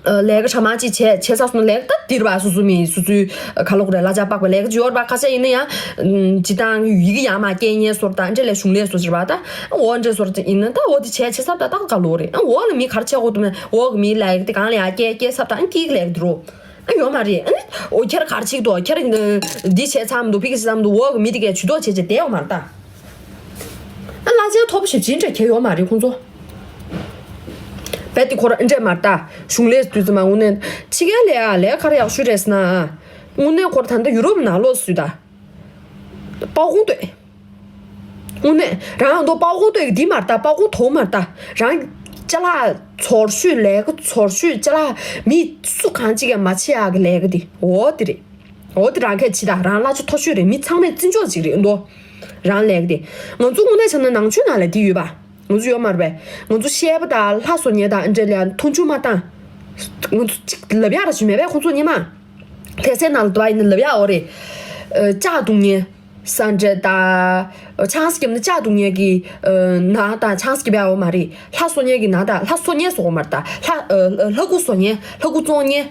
ཨ་ལས་ཀ་གྲ་མ་གཅིག་བྱས་བྱས་ཚར་སོང་ན་ལས་ཀ་ད་འདིར་བ་སོ་སོ་མི་སོ་སོའི་ག་ལོག་རེད། གླ་ཆ་དཔག་པའི་ལས་ཀ་ཅིག་ཡོད་རེད་པ། ཁ་ཤས་ཡིན་ན་ཡང་ཨུམ་སྤྱི་བཏང་ཡི་གེ་ཡར་མར་སྐྱེལ་མཁན་སོར་དང་འདྲ་ལས་གཞུང་ལས་སོ་ཅིག་རེད་པ། ད་འོ་འདྲ་སོར་ཅིག་ཡིན་ན་ད་འོ་དེ་བྱས་བྱས་ཚར་ད་ཏག་ཏག་ལོག་རེད། ཨ་འོག་ལ་མི་ག་རེ་བྱེད་དགོས་འདུག་མེད། འོག་གི་མིའི་ལས་ཀ་དེ་གང་ལ་ཡ་སྐྱེལ་སྐྱེལ་ཚར་ད་ཨ་སྐྱིད་ལས་ཀ་འདི་རོ། ཨ་ཡོད་མ་རེད། ཨ་ནི་འོ་ཁྱེད་ག་རེ་བྱེད་ཀྱི་འདུག་ཁྱེད་འདི་བྱས་ཚར་མི་འདུག་ཕ་གི་བྱས་ཚར་མི་འདུག་འོག་གི་མི་དེ་གས་ཇུས་གཏོགས་བྱས་བྱས་བསྡད་ཡོད་མ་རེད་ད། ཨ་གླ་ཆའི་ཐོབ་ཞབས་ཕྱི་འདྲ་གས་ཡོད་མ་རེད་ཁོང་ཚོ། རྦད་དེ་ཁོ་ར་འདྲ་མ་རེད་ད། གཞུང་ལས་དུས་ཙམ་མ་དངོས་གནས་ཕྱི་རྒྱལ་ལ་ཡ་ལས་ཀ་ག་རེ་ཡག་ཤོས་རེད་ཟེར་ན། དངོས་གནས་ཁོ་ར་ད་ལྟ་ཡུ་རོབ་ནང་ལོགས་སུ་ད། པའོ་ཁུང་སྟོད། དངོས་གནས་རང་ཡང་དོ་པའོ་ཁུང་སྟོད་ཀྱི་འདི་མ་རེད་ད། པའོ་ཁུང་དོ་མ་རེད་ད། རང་ཅ་ལག་ཚོར་ཤོས་ལས་ཀ་ཚོར་ཤོས་ཅ་ལག་མི་སུ་གང་ཅིག་ཡང་མ་བྱེད་ཡག་གི་ལས་ཀ་འདི་འོ་དེ་རེད། འོ་དེ་རང་གས་བྱེད་ད། རང་གླ་ཆ་མཐོ་ཤོས་རེད། མི་ཚང་མས་བརྩི་འཇོག་ཅིག་རེད་འདུག་རང་ལས་ཀ་དེ། ང་ཚོ་དངོས་གནས་བྱས་ན་ནང་ཆོས་ནང་ལ་འདི་ཡོད་པ། ང་ཚོ་ཡོད་མ་རེད་པས། ང་ཚོ་ཤེས་པ་དང་ལྷ་བཟོ་མཁན་དང་འདྲ་ལ་མཐོང་ཆུང་མ་བཏང་། ང་ཚོ་གཅིག་ལབ་ཡག་ར་ཞིག་མེད་པས་ཁོང་ཚོ་སྔོན་མ། ལྷ་སའི་ནང་ལ་འདུག་པ་ཡིན་ན་ལབ་ཡག་འོ་རེད། ཨ་ལྕགས་བརྡུང་མཁན། ས་འདྲ་དང་། ཆང་ས་བརྒྱབ་ན་ལྕགས་བརྡུང་མཁན་གྱི་ཨ་ནང་དང་ཆང་ས་བརྒྱབ་ཡག་འོ་མ་རེད། ལྷ་བཟོ་མཁན་གྱི་ནང་དང་། ལྷ་བཟོ་མཁན་བཟོ་གོ་མ་རེད་ད། ལྷ་ཨ་ལྷ་སྐུ་བཟོ་མཁན། ལྷ་སྐུ་བཙོང་མཁན།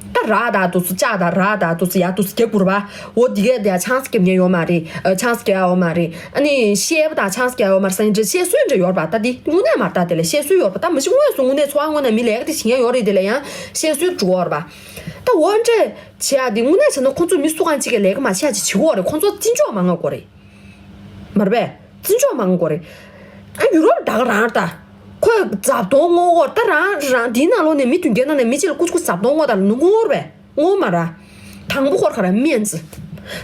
ད་རག་དང་དུ་སུ་ལྕགས་དང་རག་དང་དུ་སུ་ཡ་དུ་སུ་རྒྱབ་དགོས་རེད་པ། འོ་འདི་གས་དེ་ཡ་ཆང་ས་བརྒྱབ་མཁན་ཡོད་མ་རེད། ཨ་ཆང་ས་བརྒྱབ་ཡག་འོ་མ་རེད། ཨ་ནི་ཤེས་པ་དང་ཆང་ས་བརྒྱབ་ཡག་འོ་མ་རེད། ས་འདྲ་བཤད་སྲོལ་འདྲ་ཡོད་རེད་པ། ད་འདི་དངོས་གནས་མ་རེད་ད། དེ་ལ་བཤད་སྲོལ་ཡོད་རེད་པ། ད་མ་གཞི་དངོས་སུ་དངོས་གནས་འཚོ་བ་དངོས་ནས་མི་ལས་ཀ་དེ་བྱེད་མཁན་ཡོད་རེད། དེ་ལ་ཡང་བཤད་སྲོལ་འགྲོ་གི་ཡོད་རེད་པ། ད་འོ་འདྲས་བྱེད་ཡག་དེ་དངོས་གནས་བྱས་ན་ཁོང་ཚོ་མི་སུ་གང་ཅིག་གིས་ལས་ཀ་མ་བྱེད་ཡག་ཅིག་བྱེད་ཀྱི་ཡོད་རེད། ཁོང་ཚོ་བརྩི་འཇོག་མ་མངགས་དགོས་རེད། མ་རེད་པས། བརྩི་འཇོག་མ་མངགས་དགོས་རེད། ཨ་ཡུ་རོབ་ད་ག་རང་རེད་ད། ཁོས་རྫབ་དོང་བརྔོ་གོ་ད་རང་རང་དེའི་ནང་ལོགས་ནས་མི་བདུན་བརྒྱད་ནང་ནས་མི་གཅིག་ལ་ཀུ་ཅི་ཀུ་རྫབ་དོང་བརྔོ་ད་ལ་ནུ་བརྔོ་རེད་པས། བརྔོ་མ་ར། དང་པོ་ཁོར་ག་རེ་སྨན་རྩི།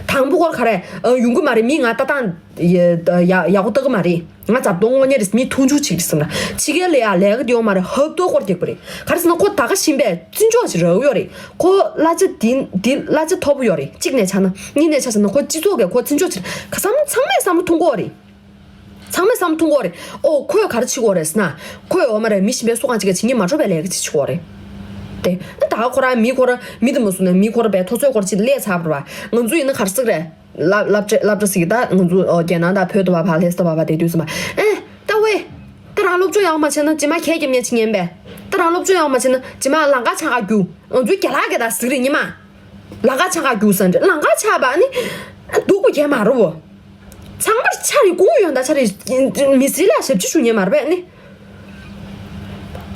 དང་པོ་ཁོར་ག་རེ་ཨ་ཡོང་གི་མ་རེད། མི་ང་ལྟ་སྟངས་ཡ་ཡ་ཡག་པོ་ལྟ་གི་མ་རེད། ང་རྫབ་དོང་བརྔོ་མཁན་རེད། མི་མཐོང་ཆུང་བྱེད་ཀྱི་སམ་ར། ཕྱི་རྒྱལ་ལ་ཡ་ལས་ཀ་དེ་ཡོད་མ་རེད། ཧབ་ཏོ་ཁོར་རྒྱག་པ་རེད། ག་རེ་ཟེར་ན་ཁོ་ད་ག་བཞིན་པས་བརྩི་འཇོག་བྱེད་རག་ཡོད་རེད། ཁོ་གླ་ཆ་འདི་འདི་གླ་ཆ་མཐོ་པོ་ཡོད་རེད། གཅིག་ནས་ཆ་ན། གཉིས་ནས་ཆ་ཟེར་ན་ཁོ་སྤྱི་ཚོགས་ཀྱིས་ཁོ་བརྩི་འཇོག་བྱེད་ག་བསམ། ཚང་མས་བསམ་བློ་ཐོངས་ཀྱི་ཡོད་རེད། ཚང་མས་བསམ་བློ་ཐོངས་ཀྱི་ཡོད་རེད། ཨོ་ཁོས་ག་རེ་བྱེད་ཀྱི་ཡོད་རེད་ཟེར་ན། ཁོས་འོ་མ་རེད། མི་གཞན་པའི་སུ་གང་ཅིག་གིས་བྱེད་ཀྱི་མ་འགྲོ་བའི་ལས་ཀ་ཅིག་བྱེད་ཀྱི་ཡོད་རེད། དེ་ད་ག་ཁོ་རང་མི་ཁོ་རང་མི་དེ་མ་སུ་ནས་མི་ཁོ་རང་བས་ཐོ་ཚོད་སྐོར་ཅིག་སླེབས་ཚར་བ་རེད་པ། ང་ཚོ་ཡིན་ན་ག་རེ་ཟེར་གི་རེད། སློབ་སློབ་གྲྭ་སློབ་གྲྭ་ཟེར་གི་ད་ང་ཚོ་ཨོ་རྒྱལ་ནང་དང་བོད་དུ་བ་ཕར་ལྷ་ས་དུ་བ་ཕར་བསྡད་དུས་ཙམ་པ། ཨེ་ད་ཝེ། ད་རང་སློབ་སྦྱོང་ཡག་མ་བྱས་ན་རྗེས་མ་ཁྱེད་རྒྱབ་ནས་ཅི་ཉན་པས། ད་རང་སློབ་སྦྱོང་ཡག་མ་བྱས་ན་རྗེས་མ་ལམ་ཁ་ཆག་ག་རྒྱུག་ང་ཚོའི་རྒྱ་ལག་གིས་ད་ཟེར་གི་རེད་ཉི་མ། ལམ་ཁ་ཆག་ག་རྒྱུག་ཟེར་འདྲ། ལམ་ཁ་ཆག་པ་ནི། སྡུག་པོ་གས་མ་རེད་བོ། ཚང་མར་ཆ་རེ་སྐུ་ངོ་ཡོང་ད་ཆ་རེ་མི་སེར་ལ་ཞབས་ཕྱི་ཞུ་མཁན་མ་རེད་པས་ནི།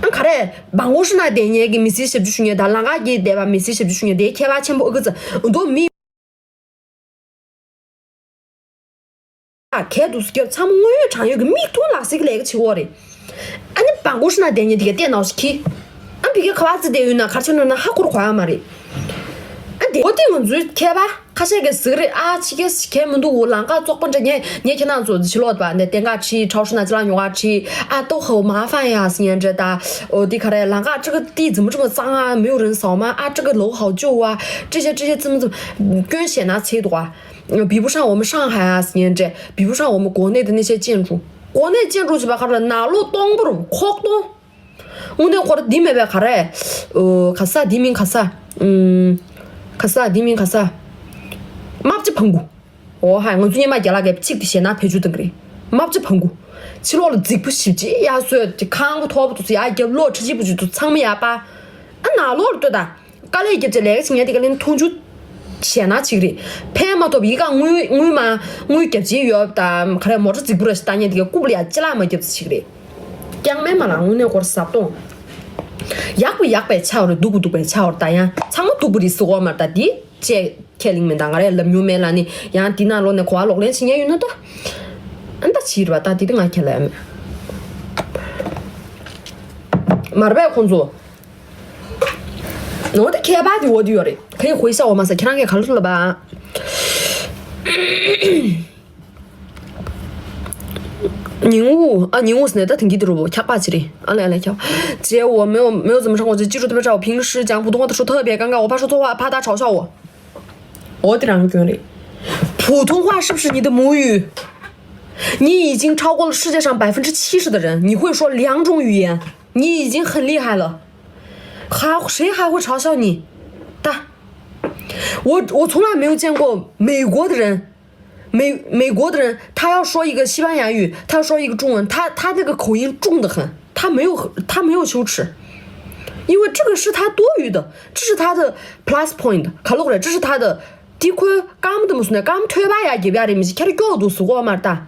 ཨ་ག་རེ་བང་གོ་ཧྲི་ན་བསྡད་མཁན་གྱི་མི་སེར་ཞབས་ཕྱི་ཞུ་མཁན་དང་ལམ་ཁ་གི་བསྡད་པ་མི་སེར་ཞབས་ཕྱི་ཞུ་མཁན་དེ་ཁྱད་པར་ཆེན་པོ་ཨ་ཁུ་ཚ་འདུག་མི། གས་འདུག་སྐྱབས་ཚང་མ་དངོས་ཡོད་དྲང་ཡོད་ཀྱི་མིག་མཐོང་ལག་ཟིན་གྱི་ལས་ཀ་བྱེད་ཀྱི་ཡོད་རེད། ཨ་ནི་བང་གོ་ཧྲི་ན་བསྡད་མཁན་དེ་ག་བལྟས་ན་ཞིག་གིས། ཨ་ཕ་གིར་ག་པར་རྩིས་བསྡད་ཡོད་ན་ག་རེ་བྱས་ནོ་ན་ཧ་གོ་གོ་ཡ་མ་རེད། ཨ་དེ་འོ་དེ་ང་ཚོའི་མཁས་པ་ཁ་ཤས་ཀྱིས་ཟེར་གི་རེད། ཨ་ཕྱི་རྒྱལ་གས་མི་འདུག་འོ་ལམ་ཁ་བཙོག་པ་འདྲ། ངས་ངས་ཁྱེད་རང་ཚོ་ཕྱི་ལོགས་པ་འདི་བསྟན་ཁ་ཁྲིད་超市那这样用啊吃啊都好麻烦呀是念着的。哦，对，看来人家这个地怎么这么脏啊？没有人扫吗？啊，这个楼好旧啊，这些这些怎么怎么捐献拿切多啊？呃，比不上我们上海啊，是念着，比不上我们国内的那些建筑。国内建筑是吧？看着哪路东不如खोक东。 དངོས་གནས་ཁོ་ར་འདི་མེད་པའི་ག་རེ། ཨོ་ག་ས་འདི་མིང་ག་ས། ཨུམ། ག་ས་འདི་མིང་ག་ས། མ་བཅི་ཕང་གུ། ཨོ་ཧ་ང་ཚོ་སྔོན་མ་རྒན་ལགས་ཀྱིས་ཚིག་དེ་ཞེ་ན་བེད་སྤྱོད་གཏོང་གི་རེད། མ་བཅི་ཕང་གུ། ཕྱི་ལོགས་ལ་རྫིག་པོ་ཞིབ་ཅིག་ཡར་བཟོས་ཏེ་ཁང་པ་མཐོ་པོ་དུ་ཡར་རྒྱབ་ལོགས་ཁྲི་ཆིག་པོ་ཅིག་ཏུ་ཚང་མ་ཡར་པ། ཨ་ནང་ལོགས་ལ་ལྟོས་དང་། དཀའ་ལས་བརྒྱབ་བྱས་ལས་ཀ་བྱེད་མཁན་དེ་ག་ལ་ནི་མཐོང་ཆུང་ཞེ་ན་ཅིག་རེད། ཕན་མ་ཐོགས་པའི་ཀ་དངུལ་དངུལ་མ་དངུལ་རྒྱབ་བྱས་ཡོད་དང་ག་རེ་མོ་ཊ་རྫིག་པོ་ར་ཞིག་བཏང་མཁན་དེ་ག་རྐུབ་ལ་ཡ་ཅི་ལ་མ་རྒྱབ་ཚེ་ཅིག་རེད། རྐྱང་མེད་མ་ལ་དངོས་གནས་ཁོར་ཟབ་གཏོང་། ཡག་པོ་ཡག་པའི་ཆ་བར་སྡུག་པོ་སྡུག་པའི་ཆ་བར་ད་ཡང་ཚང་མ་སྡུག་པོ་རེད་ཟེར་གོ་མ་རེད། ད་འདི་བཅས་ཁས་ལེན་མེད་ད་ང་རས་ལབ་མྱོང་མེད་ལ་ནི་ཡང་འདི་ནང་ལོགས་ནས་གོ་བ་ལོག་ལེན་བྱེད་མཁན་ཡོད་ན་ད། ཨ་ད་ཕྱིར་བ་ད་འདི་ད་ང་ཁས་ལེན་མེད། མ་རེད་པས་ཁོང་ཚོ། ནོ་དེ་ཁྱད་པར་དེ་འོ་དེ་ཡོད་རེད། ཁ་ཡི་ཧོའི་ཤ་འོ་མ་ས་ཁྱེད་རང་གིས་ག་ལ་ལབ་པ། 宁物啊，宁物是那个挺低的不？卡巴奇的，啊来来跳。姐，我没有没有怎么上过学，记住特别差。我平时讲普通话的时候特别尴尬，我怕说错话，怕他嘲笑我。我得让你觉得，普通话是不是你的母语？你已经超过了世界上百分之七十的人，你会说两种语言，你已经很厉害了。还谁还会嘲笑你？大，我我从来没有见过美国的人，美美国的人，他要说一个西班牙语，他要说一个中文，他他那个口音重得很，他没有他没有羞耻，因为这个是他多余的，这是他的 plus point，卡路里，这是他的。 དེ་ཁོའི་རྐང་དུ་མ་སོང་ནས་རྐང་ཐོད་པ་ཡར་རྒྱབ་ཡ་རེད། མི་ཤེས་ཁྱེད་རང་སྐྱོ་འདུག་ཟེར་གོ་མ་རེད་ད།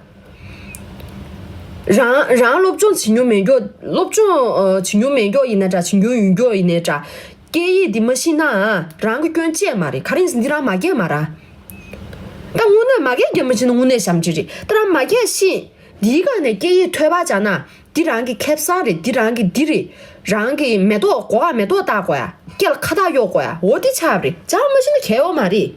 རང་རང་སློབ་སྦྱོང་བྱེད་མྱོང་མེད་མགྱོགས། སློབ་སྦྱོང་ཨ་བྱེད་མྱོང་མེད་མགྱོགས་ཡིན་ན་འདྲ། བྱེད་མྱོང་ཡོད་མགྱོགས་ཡིན་ནའི་འདྲ། སྐད་ཡིག་འདི་མ་ཤེས་ན་རང་གི་སྐྱོན་ཅི་ཡང་མ་རེད། ག་རེ་ཡིན་ཟེར་ན་འདི་རང་མ་སྐད་མ་རེད། ད་དངོས་གནས་མ་སྐད་རྒྱབ་མ་ཤེས་ན་དངོས་གནས་ཞབས་ཕྱི་རེད། ད་རང་མ་སྐད་ཤེས། འདིའི་སྒང་ནས་སྐད་ཡིག་ཐོད་པ་སྦྱར་ན། འདི་རང་གི་ཁེ་བཟང་རེད། འདི་རང་གི་འདི་རེད། རང་གི་མེ་ཏོག་སྒོ་ཁ་མེ་ཏོག་བཏགས་དགོས་ཡ། སྐེ་ལ་ཁ་བཏགས་གཡོག་དགོས་ཡ། འོ་འདི་ཆགས་པ་རེད། སྦྱར་མ་ཤེས་ན་གལ་ཡོད་མ་རེད།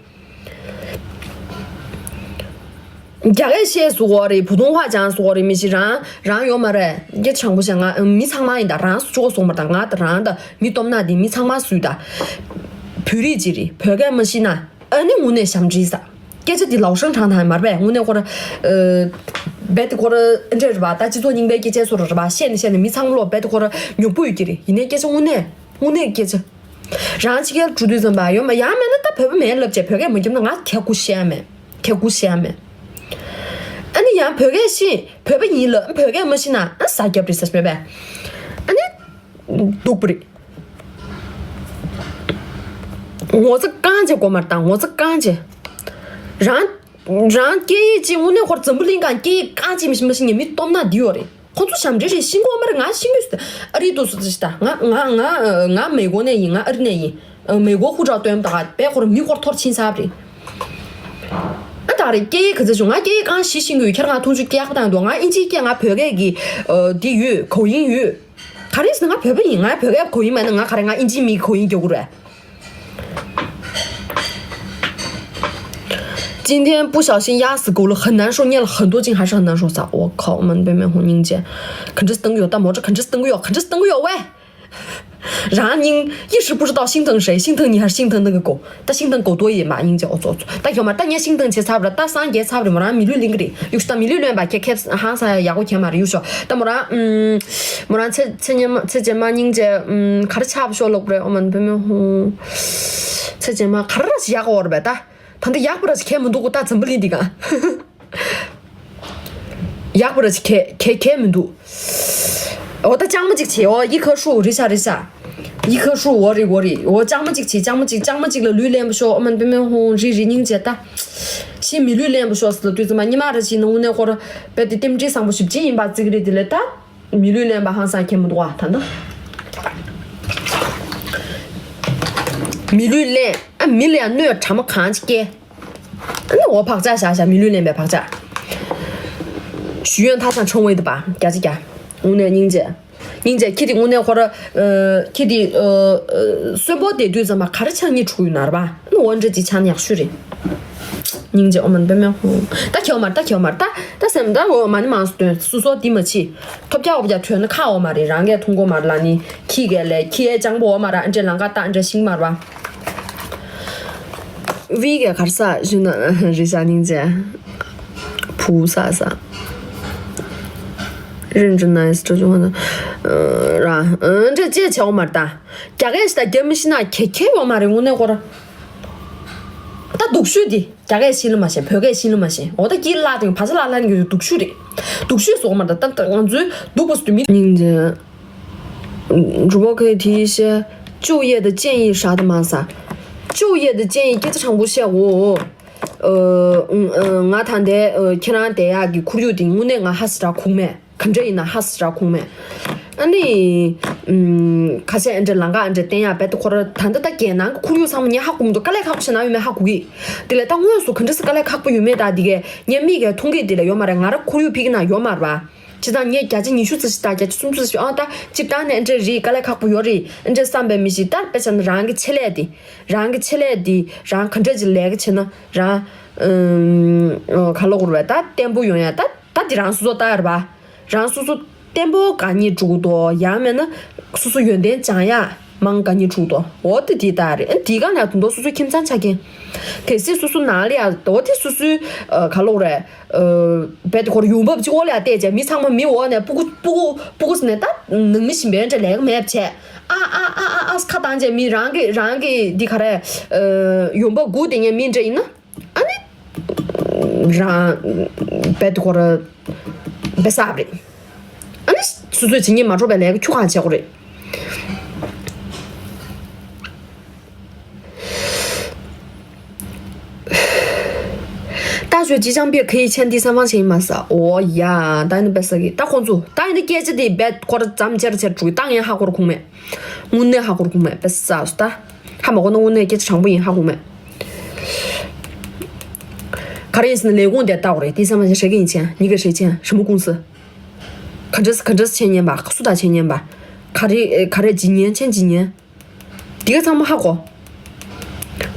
རྒྱ་སྐད་བཤད་སུ་འོ་རེད། བུ་ཐུང་ཧྭ་ཅང་སུ་འོ་རེད། མི་ཤེས་རང་རང་ཡོད་མ་རེད། སྐད་ཆ་དྲང་པོ་བཤད། ང་མི་ཚང་མ་ཡིན་ད། རང་སུ་ཅོག་སོང་མ་ད། ང་ད་རང་ད་མི་སྟོབས་ན་དེ་མི་ཚང་མ་སུ་ད། བོད་རིགས་ཅིག་རེད། བོད་སྐད་མ་ཤེས་ན། ཨ་ནི་དངོས་གནས་ཞབས་ཕྱི་ས། སྐད་ཆ་འདི་ལའོ་ཧྲེང་ཁྲང་ཐང་མར་པས་དངོས་གནས་ཁོ་ར། ཨ། རྦད་དེ་ཁོ་ར་འདྲ་རེད་པ། ད་སྤྱི་ཚོགས་རྙིང་པའི་སྐད་ཆ་སོ་ར་རེད་པ། བཤད་ནས་བཤད་ནས་མི་ཚང་མ་ལོ་རྦད་དེ་ཁོ་ར་ཉོབ་པོ་ཡོད་ཀྱི་རེད། ཡིན་ནའི་སྐད་ཆ་དངོས་གནས་དངོས་གནས་སྐད་ཆ། རང་ཕྱི་རྒྱལ་འགྲོ་དུས་ཙམ་པ་ཡོད་མ་ཡང་མེད་ན་ད་བོད་པ་མེད་ལབ་བྱས་བོད་སྐད་མ་རྒྱབ་ན་ང་ཁྱེད་སྐུ་བཤད་ཡ་མེད། ཁྱེད་སྐུ་བཤད་ཡ་མེད། ཨ་ནི་ཡང་བོད་སྐད་ཤེས། བོད་པ་ཡིན་ལབ། བོད་སྐད་མ་ཤེས་ན་ཨ་ཟ་རྒྱབ་རེད་ཟེར་མེད་པས། ཨ་ནི། སྡུག་པོ་རེད། ངོ་ཚ་རྐང་རྗེས་དགོས་མ་རེད་ད། ངོ་ཚ་རྐང་རྗེས། རང་རང་སྐད་ཡིག་ཅིག་དངོས་གནས་ཁོར་འཛམ་བུ་གླིང་སྒང་སྐད་ཡིག་རྐང་གཅིག་མི་ཤེས་མ་ཤེས་ངས་མི་སྟོབས་ན་འདི་ཡོད་རེད། ཁོ་ཚོ་ཞབས་འདྲེན་རེད། ཤེས་དགོས་མ་རེད། ང་ཤེས་ཀྱི་ཡོད། ཨ་རི་འདུག་སུ་ཅི་ད། ང་ང་ང་ང་མེ་གོ་ནས་ཡིན། ང་ཨ་རི་ནས་ཡིན། མེ་གོ་ཧུ་ཀྲའོ་སྟོན་ད་བས་ཁོར་མི་ཁོར་ཐོར་ཕྱིན་ཚར་རེད། ཨ་ད་རེད་སྐད་ཡིག་ག་ཚོད་བྱུང་། ང་སྐད་ཡིག་རྐང་བཞི་ཤེས་ཀྱི་ཡོད། ཁྱེད་རང་མཐོང་ཆུང་སྐད་ཡག་པོ་བཏང་འདུག་ང་ཨིན་ཇིའི་སྐད་ང་བོད་སྐད་ཀྱི་འདི་ཡོད། གོ་ཡིན་ཡོད། ག་རེ་ཟེར་ན་ང་བོད་པ་ཡིན། ང་བོད་སྐད་གོ་ཡིན་མེད་ན་ང་ག་རེ་ང་ཨིན་ཇིའི་མིའི་གོ་ཡིན་རྒྱག་གི་རེད། 今天不小心压死狗了，很难受，念了很多经，还是很难受。啥？我靠，我们北美红英姐，肯定是登有大魔咒，肯定是登有，肯定是登有喂。 རང་སྙིང་一时不知道心疼谁，心疼你还是心疼那个狗？ད་心疼狗多一点吧，英姐，我做做。ད་ཡོད་མ་ད་ངས་心疼བྱས་ཚར་བ་ར། ད་སངས་རྒྱས་ཚར་བ་རེད། མོ་རང་མི་ལུས་ལེན་གི་རེད། ཡུག་ཤོ་ད་མི་ལུས་ལོན་པ་ཁྱེད་ཁྱེད་ཧང་སང་ཡག་པོ་ཁྱེད་མ་རེད། ཡུག་ཤོ་ད་མོ་རང་ཨུམ། མོ་རང་ཚེ་ཚེ་ཉེ་མ་ཚེ་རྗེས་མ་སྙིང་རྗེ་ཨུམ་ག་རེ་ཆགས་པ་ཤོག་ལོག་རེད། ཨོ་མ་བུ་མོ་ཧུ། ཚེ་རྗེས་མ་ག་རེ་ར་ཞིག་ཡག་པོ་རེད་པས་ད། ད་འདི་ཡག་པོ་ར་ཞིག་ཁྱེད་མི་འདུག་གོ་ད་འཛམ་བུ་གླིང་འདི་ག་ཡག་པོ་ར་ཅིག་གས་གས་གས་མི་འདུག་འོ་ད་ལྕང་མ་ཅིག་བྱེད། འོ་ཡི་ཁ་ཧྲུ་རི་ཤ་རི་ཤ། 一棵树 འོ་རེད། འོ་རེད། འོ་ལྕང་མ་གཅིག་བྱེད། ལྕང་མ་གཅིག་ལྕང་མ་གཅིག་ལ་ལུས་ལེན་པ་ཤོག་ཨ་མ་པེ་མེ་ཧོང་རི་རི་སྙིང་རྗེ་ད། ཤི་མི་ལུས་ལེན་པ་ཤོག་ཟེར་ལ་དུས་ཙམ་མ་ཉི་མ་ར་ཅིག་ནང་དངོས་གནས་ཁོ་ར་དཔེ་དེ་རྟེན་འབྲེལ་བཟང་པོ་ཞིབ་ཅིག་ཡིན་པ་བརྩི་གི་རེད། དེ་ལས་ད། མི་ལུས་ལེན་པ་ཧང་སང་ཁྱད་མི་འདུག་བ་ད་ན། མི་ལུས་ལེན། ཨ་མི་ལ་ཡང་གནོད་དྲ་མ་གང་ཅི་སྐྱེ། ཨ་ནི་འོ་བག་ཆགས་བཞག་བཞག་མི་ལུས་ལེན་པའི་བག་ཆགས། ཞུ་ཡོན་ཐ་ཚང་ཆུང་བའི་དུ་པ་རྒྱ་ཆེ་རྒྱ། དངོས་གནས་སྙིང་རྗེ། སྙིང་རྗེ་ཁྱི་དེ་དངོས་གནས་ཁོ་ར། ཁྱི་དེ། གསོན་པོ་དེ་དུས་ཙམ་པ་ག་རེ་ཆང་གཉིས་འཁྲུག་ཡོད་ན་ར་བ། ཨ་ནི་འོ་འདྲ་ཅིག་ཆང་ཡག་ཤོས་རེད། སྙིང་རྗེ་ཨོ་མན་པེ་མེ་ཧོ། ད་ཁྱེའོ་མར་ད་ཁྱེའོ་མར་ད། ད་སེམས་ད་འོ་མ་ནི་མང་སུ་དོན་སུ་སོ་དི་མ་ཕྱི། ཐོབ་རྒྱ་འོ་བརྒྱ་ཐོན་ན་ཁ་འོ་མ་རེད། རང་གས་ཐུང་གོ་མར་ལ་ནི་ཁྱི་གས་ལས་ཁྱི་ཨེ་ཅང་པོ་འོ་མ་ར་ཨ་འདྲེ་ལང་ཀ་ད་ཨ་འདྲེ་ཤིང་མར་བ། བི་གས་གར་ས་ཞུ་ན་རི་ཤ་སྙིང་རྗེ། བུ་ས་ས། རིན་ཅི་ནའི་སི་ཏྲ་ཅུང་ཧ་ན། ར། འདྲེ་ཅེ་ཆེའོ་མར་ད། རྒྱ་སྐད་ཞིག་ད་རྒྱ་མི་ཤི་ན་ཁེ་ཁེ་འོ་མ་རེད་དངོས་གནས་ཁོ་ར། ད་སྡུག་ཤོས་དེ། རྒྱ་སྐད་ཤེས་ལ་མ་ཤེས། བོད་སྐད་ཤེས་ལ་མ་ཤེས། འོ་ད་སྐྱིད་ལ་དང་བ་ཚ་ལ་ལ་གི་སྡུག་ཤོས་རེད། སྡུག་ཤོས་སོགས་མ་ད་ད་ད་ང་ཚོའི་སྡུག་པོ་སུ་མི། སྙིང་རྗེ། 主播可以提一些就业的建议啥的吗？啥？就业的建议 སྐད་ཆ་དྲང་པོ་བཤད་འོ། ཨ་ང་ད་ལྟའི་ཁྱེད་རང་བསྡད་ཡག་གི་ཁོར་ཡུག་དེ་དངོས་གནས་ང་ཧ་སི་ར་ཁུག་མེད། ག་འདྲ་ཡིན་ན་ཧ་སི་ར་ཁུག་མེད། ཨ་ནི། ཨུམ། ཁ་ཤས་ཨ་འདྲ་ལང་ཀ་ཨ་འདྲ་བསྟན་ཡག་རྦད་དེ་ཁོ་ར་ད་ལྟ་ད་རྒྱལ་ནང་གི་ཁོར་ཡུག་ཚང་མ་ངས་ཧ་གོ་མི་འདུག་དཀའ་ལས་ཁག་པོ་ཞིག་ན་ཡོད་མེད་ཧ་གོ་གི། དེ་ལས་ད་དངོས་སུ་ག་འདྲ་སེ་དཀའ་ལས་ཁག་པོ་ཡོད་མེད་ད་འདི་གས་ངས་མིག་གས་མཐོང་གི་དེ་ལས་ཡོད་མ་རེད། ང་ར་ཁོར་ཡུག་ཕ་གི་ན་ཡོད་མ་རེད་པ། ཅི་ད་ངས་བརྒྱ་ཆ་ཉི་ཤུ་ཙམ་ཞིག་ད་བརྒྱ་ཆ་སུམ་ཅུ་ཙམ་ཞིག་ཨ་ད་སྤྱིར་བཏང་ནས་ཨ་འདྲ་རེད། དཀའ་ལས་ཁག་པོ་ཡོད་རེད། ཨ་འདྲ་བསམ་པའི་མི་ཞིག་ད་དཔེ་བྱས་ན་རང་གི་ཆེད་ལས་དེ། རང་གི་ཆེད་ལས་དེ་རང་ག་འདྲ་ཅིག་ལས་ཀ་བྱེད་ན་རང་། ཨུམ། ག་ལོག་རུ་བ་ད་བརྟན་པོ་ཡོང་ཡ་ད་ད་དེ་རང་སོ་སོ་ལྟ་ཡ་རེད་པ། རང་སོ་སོ་བརྟན་པོ་གང་ཉིད་འགྲུག་དོ་ཡང་མེད་ན་སོ་སོ་ཡོན་ཏན་སྦྱང་ཡ་མང་གང་ཉིད་འགྲུག་དོ་འོ་དེ་དེ་ལྟ་རེད། ཨ་དེ་ག་ལ་དུ་འདོ་སོ་སོའི་ཁྱིམ་ཚང་ཆ་རྐྱེན། གལ་སྲིད་སོ་སོ་ནང་ལ་ཡ་འོ་དེ་སོ་སོའི་ག་ལོག་རེད། རྦད་དེ་ཁོར་ཡོང་འབབ་ཅིག་འོག་ལ་ཡ་བལྟས་བྱས་མི་ཚང་མ་མི་འོག་ནས་སྤུ་གུ་སྤུ་གུ་སྤུ་གུ་ཟེར་ནས་ད་ནང་མི་བཞིན་པའི་འདྲ་ལས་ཀ་མེད་བྱས་ཨ་ཨ་ཨ་ཨ་ཨ་ཁ་བཏང་བྱས་མི་རང་གི་རང་གི་འདི་ག་རེད། ཡོང་འབབ་སྒུག་བསྡད་མཁན་མི་འདྲ་ཡིན་ན། ཨ་ནི། རང་། རྦད་དེ་ཁོ་ར། བེ་སག་རེད། ཨ་ནི། སོ་སོའི་བྱེད་ཉེས་མ་འགྲོ་བའི་ལས་ཀ་ཁྱུ་གང་བྱེད་དགོས་རེད། ད་ཆོས་ཅི་ཅང་པེ་ཁེ་ཡི་ཆན་ཏི་སམ་ཕང་ཆེན་མ་ས་འོ་ཡ། ད་ནི་བེ་སག་གི་ད་ཁོང་ཚོ་ད་ཡིན་ན་སྐད་ཆ་དེ་རྦད་ཁོ་ར་ཙམ་ཅེར་ཅེར་འགྲོ་གི་ད་ངས་ཧ་གོ་ར་ཁུངས་མེད། དངོས་གནས་ཧ་གོ་ར་ཁུངས་མེད་བེ་སག་སུ་ད། ཧ་མ་གོ་ན་དངོས་གནས་སྐད་ཆ་དྲང་པོ་ཡིན་ཧ་གོ་མེད། ག་རེ་ཡིན་ཟེར་ན་ལས་ཁུངས་དེ་ལྟ་བ་རེད། དེ་ཚང་མ་ཞིག་ཧྲེ་གི་ཡིན་ཆེན་ཉི་ག་ཧྲེ་ཆེན་ཞི་མོ་ཀུང་སི། ག་འདྲས་ག་འདྲས་ཆེན་ཉན་པ་སུ་དང་ཆེན་ཉན་པ། ག་རེ་ག་རེ་ཇི་ཉན་ཆེན་ཇི་ཉན། དེ་ག་ཚང་མ་ཧ་གོ།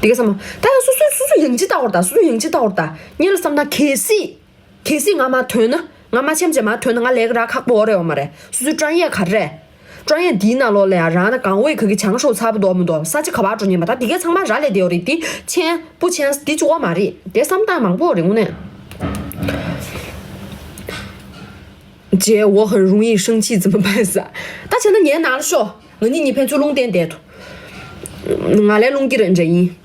དེ་ག་ཚང་མ་ད་སོ་སོ་སོ་སོ་ཡང་ཅི་ལྟ་བ་རེད་ད་སོ་སོ་ཡང་ཅི་ལྟ་བ་རེད་ད་ཉན་ལ་བསམ་ན་གལ་སྲིད། གལ་སྲིད་ང་མ་ཐོན་ན་ང་མ་ཆེམ་ཆེ་མ་ཐོན་ན་ང་ལས་ཀ་རག་ཁག་པོ་རེད་འོ་མ་རེད། སོ་སོའི་ཀྲང་ཡས་ག་རེ། ཀྲང་ཡས་འདིའི་ནང་ལོགས་ལ་ཡང་རང་ན་གང་འོས་ག་གི་བྱང་ཤོག་ཚ་པོ་འདོགས་མི་འདོགས་ས་ཆ་ག་བ་འགྲོ་ཉན་པ་ད་འདི་གའི་ཚང་མ་ར་ལས་བསྡད་ཡོད་རེད། འདི་ཆེན་པོ་ཆེན་འདི་གཅིག་པོ་མ་རེད་དེ་བསམ་སྟངས་མང་པོ་རེད་དངོས་གནས། 姐，我很容易生气，怎么办？ ས། ད་བྱས་ན་ངའི་ནང་ལ་ཤོག་ང་གཉིས་གཉིས་ཕན་ཚུན་རླུང་བསྟན་བསྡད་དོ། ང་ལས་རླུང་གི་རེད་འདྲ་ཡིན།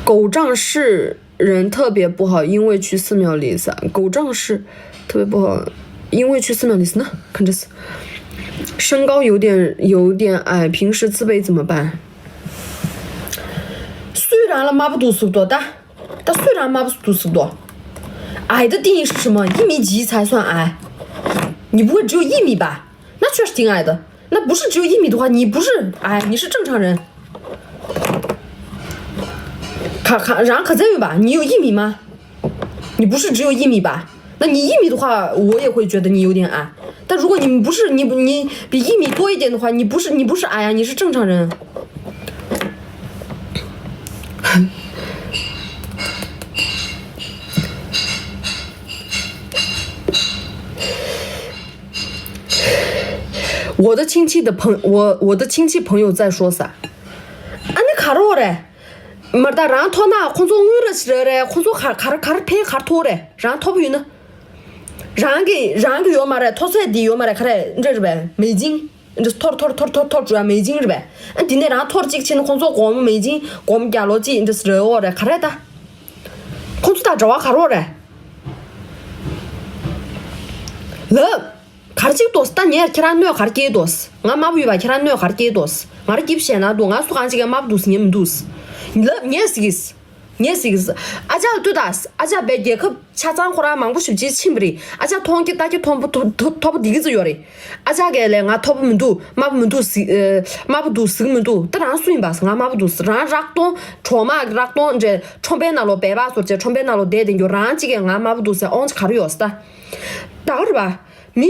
狗仗势人特别不好，因为去寺庙里撒。狗仗势特别不好，因为去寺庙里撒呢，看这次。身高有点有点矮，平时自卑怎么办？ སུས་རང་ལ་དམའ་པོ་འདུག་ཟེར་དོ་ད། ད་སུས་རང་དམའ་པོ་འདུག་ཟེར་དོ། 矮的定义是什么？一米几才算矮？你不会只有一米吧？那确实挺矮的。那不是只有一米的话，你不是矮，你是正常人。 ག་ག་རང་ག་ཚད་ཡོད་པ། 你有一米吗？你不是只有一米吧？那你一米的话，我也会觉得你有点矮。但如果你不是你你比一米多一点的话，你不是你不是矮啊，你是正常人。 我的亲戚的朋我我的亲戚朋友在说啥？ ཨ་ནི་ག་རེ་རེད། མར་ད་རང་མཐོ་ན་ཁོང་ཚོ་དངུལ་ར་ཞིག་རེད་རེད། ཁོང་ཚོ་ག་ག་རེ་ག་རེ་ཕན་ག་རེ་ཐོགས་རེད། རང་མཐོ་པོ་ཡོད་ན། རང་གི་རང་གི་ཡོད་མ་རེད། མཐོ་ཚད་འདི་ཡོད་མ་རེད། ག་རེ་འདྲ་རེད་པས། 美金། འདི་འཐོར་འཐོར་འཐོར་འཐོར་འཐོར་འགྲོ་ཡ་美金རེད་པས། ཨ་འདི་ནས་རང་འཐོར་གཅིག་ཕྱིན་ན་ཁོང་ཚོ་སྒོར་མོ་美金སྒོར་མོ་བརྒྱ་ལོ་གཅིག་འདི་རེད་འོ་རེད། ག་རེ་ད། ཁོང་ཚོ་དང་འབྲེལ་བ་ག་རེ་རེད། ལབ། ག་རེ་གཅིག་འདུག་ད་ངས་ཁྱེད་རང་གནོད་ག་རེ་སྐྱེལ་འདུག་ང་དམར་པོ་ཡོད་པ་ཁྱེད་རང་གནོད་ག་རེ་སྐྱེལ་འདུག་ང་རང་སྐྱིད་པོ་བྱས་ན་འདུག་ང་སུ་གང་ཅིག་གིས་དམར་པོ་འདུག་ཟེར་ཉན་མི་འདུག་ལབ་ངས་ཟེར་གི། ངས་ཟེར་གི། ཨ་ཅག་ལྟོས་དང་། ཨ་ཅག་པའི་རྒྱལ་ཁབ་ཆ་ཚང་ཁོ་རང་མང་པོ་ཞེ་པོ་ཅིག་ཕྱིན་པ་རེད། ཨ་ཅག་མཐོང་རྒྱ་ལྟ་རྒྱ་མཐོ་པོ་མཐོ་མཐོ་པོ་བསྡད་ཀྱི་ཙམ་ཡོད་རེད། ཨ་ཅག་གིས་ལབ་ང་མཐོ་པོ་མི་འདུག་དམར་པོ་མི་འདུག་ཟེར། ཨ། དམར་པོ་འདུག་ཟེར་གི་མི་འདུག་ད་རང་སུ་ཡིན་པ། ང་དམར་པོ་འདུག་རང་རག་སྟོང་གྲོག་མ་རག་སྟོང་འདྲ་ཁྲོམ་པའི་ནང་ལོགས་སྦལ་པ་བཟོ་བྱས་ཁྲོམ་པའི་ནང་ལོགས་བསྡད་བསྡད་རྒྱུ་རང་གཅིག་གིས་ང་དམར་པོ་འདུག་ཟེར་དབང་ཆ་ག་རེ་ཡོད་ཟེར་ད། ད་ག་རེད་པ། མི་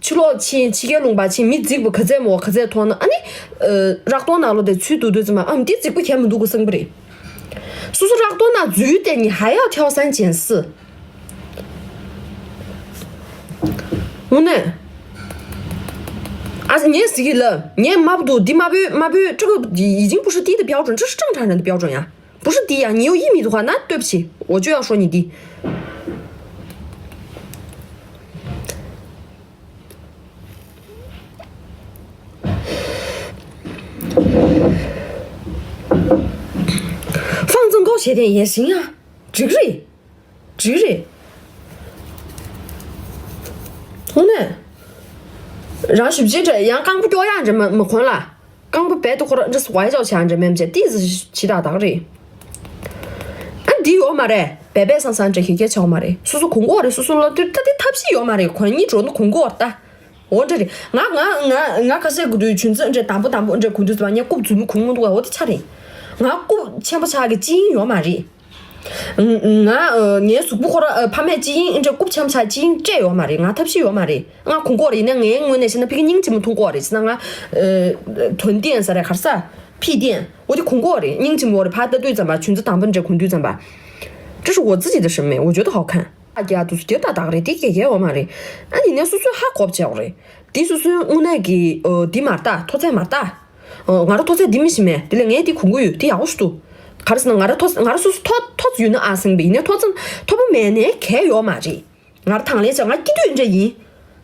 ཕྱི་ལོགས་ཕྱིན་ཕྱི་རྒྱལ་ལུང་པ་ཕྱིན་མི་རྫིག་པོ་ག་ཚད་མོ་ག་ཚད་མཐོང་ན་ཨ་ནི། ཨ། རག་སྟོང་ནང་ལོགས་དེ་ཚུད་འདུག་དུས་ཙམ་པ་ཨ་འདི་རྫིག་པོ་གང་ཡང་མི་འདུག་གོ་བསམ་གི་རེད། སོ་སོ་རག་སྟོང་ནང་འཛུལ་ཏེ་你还要挑三拣四། དངོས་གནས། ཨ་ངས་ཟེར་གི་ལ། ངས་དམར་པོ་འདུག་འདི་དམར་པོའི་དམར་པོའི་这个已经不是低的标准，这是正常人的标准呀。不是低呀，你有一米的话，那对不起，我就要说你低。放增高鞋垫也行呀，这个 འགྲིག་རེད། དངོས་གནས། རང་ཞིབ་ཅིག་འདྲ་ཡང་རྐང་པ་སྐྱོག་ཡག་འདྲ་མ་མ་གོན་ལ། རྐང་པ་རྦད་དེ་ཁོ་རང་འདྲ་སུ་བའི་ཅོག་བྱས་འདྲ་མེད་མ་བྱས་ཏིས་ཇི་ཏག་ཏག་རེད། ཨ་འདི་ཡོད་མ་རེད། སྦལ་པས་སང་སང་འདྲ་ཁྱེད་ཁྱེད་ཆོག་མ་རེད། སོ་སོ་གོན་གོ་རེད། སོ་སོ་ལ་དུས་ད་དེ་ཐབས་ཤེས་ཡོད་མ་རེད། གོན་ཉིད་འགྲོ་ན་གོན་གོ་ད། འོ་འདྲ་རེད། ང་ང་ང་ང་ཁ་ཤས་གོ་དུས་ཆུ་ཚོད་འདྲ་དང་པོ་དང་པོ་འདྲ་གོན་དུས་ཙམ་ངས་རྐུབ་རྫུན་མ་གོན་མི་འདུག་བ། འོ་དེ་ཆ་རེད། ང་རྐུབ་ཆེན་པོ་ཆགས་ཀྱི་ཅི་ཡིན་ཡོད་མ་རེད། ང་ཨ་ངའི་གཟུགས་པོ་ཁོ་ར་ཨ་ཕ་མས་ཅི་ཡིན་འདྲ་རྐུབ་ཆེན་པོ་ཆགས་ཅི་ཡིན་སྤྲད་ཡོད་མ་རེད། ང་ཐབས་ཤེས་ཡོད་མ་རེད། ང་གོན་གོ་རེད། ཡིན་ན་ངའི་ངོས་ནས་བཤད་ན་ཕ་གི་སྙིང་རྗེ་མོ་མཐོང་གོ་རེད། བྱས་ན་ང་ཨ་དོན་ལྡན་ས་རེད་གར་ས་ཕི་ལྡན་འོ་དེ་གོན་གོ་རེད། སྙིང་རྗེ་མོ་རེད། ཕ་ལྟ་དུས་ཙམ་པ་ཆུ་ཚོད་དང་པོ་འདྲ་གོན་དུས་ཙམ་པ། 这是我自己的审美，我觉得好看。ཨ་རྒྱ་དུ་སུ་དེ་ཏག་ཏག་རེད། དེ་ག་གེ་ཡོད་མ་རེད། ཨ་ཡིན་ནའི་སོ་སོའི་ཧ་གོ་བྱས་འོ་རེད། དེ་སོ་སོའི་དངོས་གནས་ཀྱི་ཨོ་དེ་མ་རེད་ད། མཐོ་ཚད་མ་རེད་ད། ཨོ་ང་རང་མཐོ་ཚད་དེ་མི་ཤེས་མེད། དེ་ལས་ངས་དེ་གོན་གྱི་ཡོད། དེ་ཡག་པོ་ཞིག་འདུག་ག་རེ་ཟེར་ན་ང་རང་མཐོ་ང་རང་སོ་སོ་མཐོ་མཐོ་ཙམ་ཡོད་ན་ཨ་སེང་པས་ཡིན་ནའི་མཐོ་ཙམ་མཐོ་པོ་མེད་ནའི་ག་གེ་ཡོད་མ་རེད། ང་རང་དང་ལེན་བྱས་ང་སྐྱིད་དུས་འདྲ་ཡིན།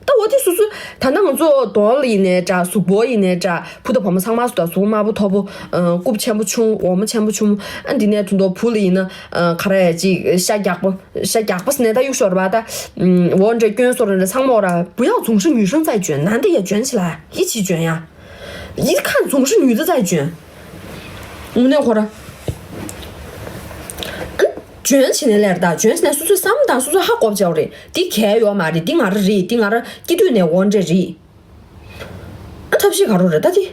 ད་འོ་དེ་སོ་སོ་ད་ལྟ་ང་ཚོ་གདོང་ལ་ཡིན་ནའི་འདྲ། གཟུགས་པོ་ཡིན་ནའི་འདྲ། བུ་དང་བུ་མོ་ཚང་མ་སུ་དང་གཟུགས་པོ་དམར་པོ་མཐོ་པོ། ཨ་རྐུབ་ཆེན་པོ་ཆུང་འོ་མ་ཆེན་པོ་ཆུང་། ཨ་འདི་ནས་དུ་མདོ་བུ་ལ་ཡིན་ན་ཨ་ག་རེ་ཅིག་ཤ་རྒྱགས་པོ་ཤ་རྒྱགས་པོ་ཟེར་ནས་ད་གཡུག་ཤོར་བ་ད། ཨ་འོ་འདྲ་སྐྱོན་སོར་འདྲ་ཚང་མ་འོ་ར། 不要总是女生在卷，男的也卷起来，一起卷呀。 一看总是女的在卷。དངོས་གནས་ཁོ་ར། ཨ་ཇོན་བྱས་ནས་ལེར་ད་ཇོན་བྱས་ནས་སོ་སོའི་བསམ་དང་སོ་སོའི་ཧ་གོ་བྱའོ་རེད། འདི་གལ་ཡོད་མ་རེད། འདི་ང་རང་རེད། འདི་ང་རང་སྐྱིད་དུས་ནས་འོ་འདྲ་རེད། ཨ་ཐབས་ཤེས་ག་རེ་རེད་ད་འདི།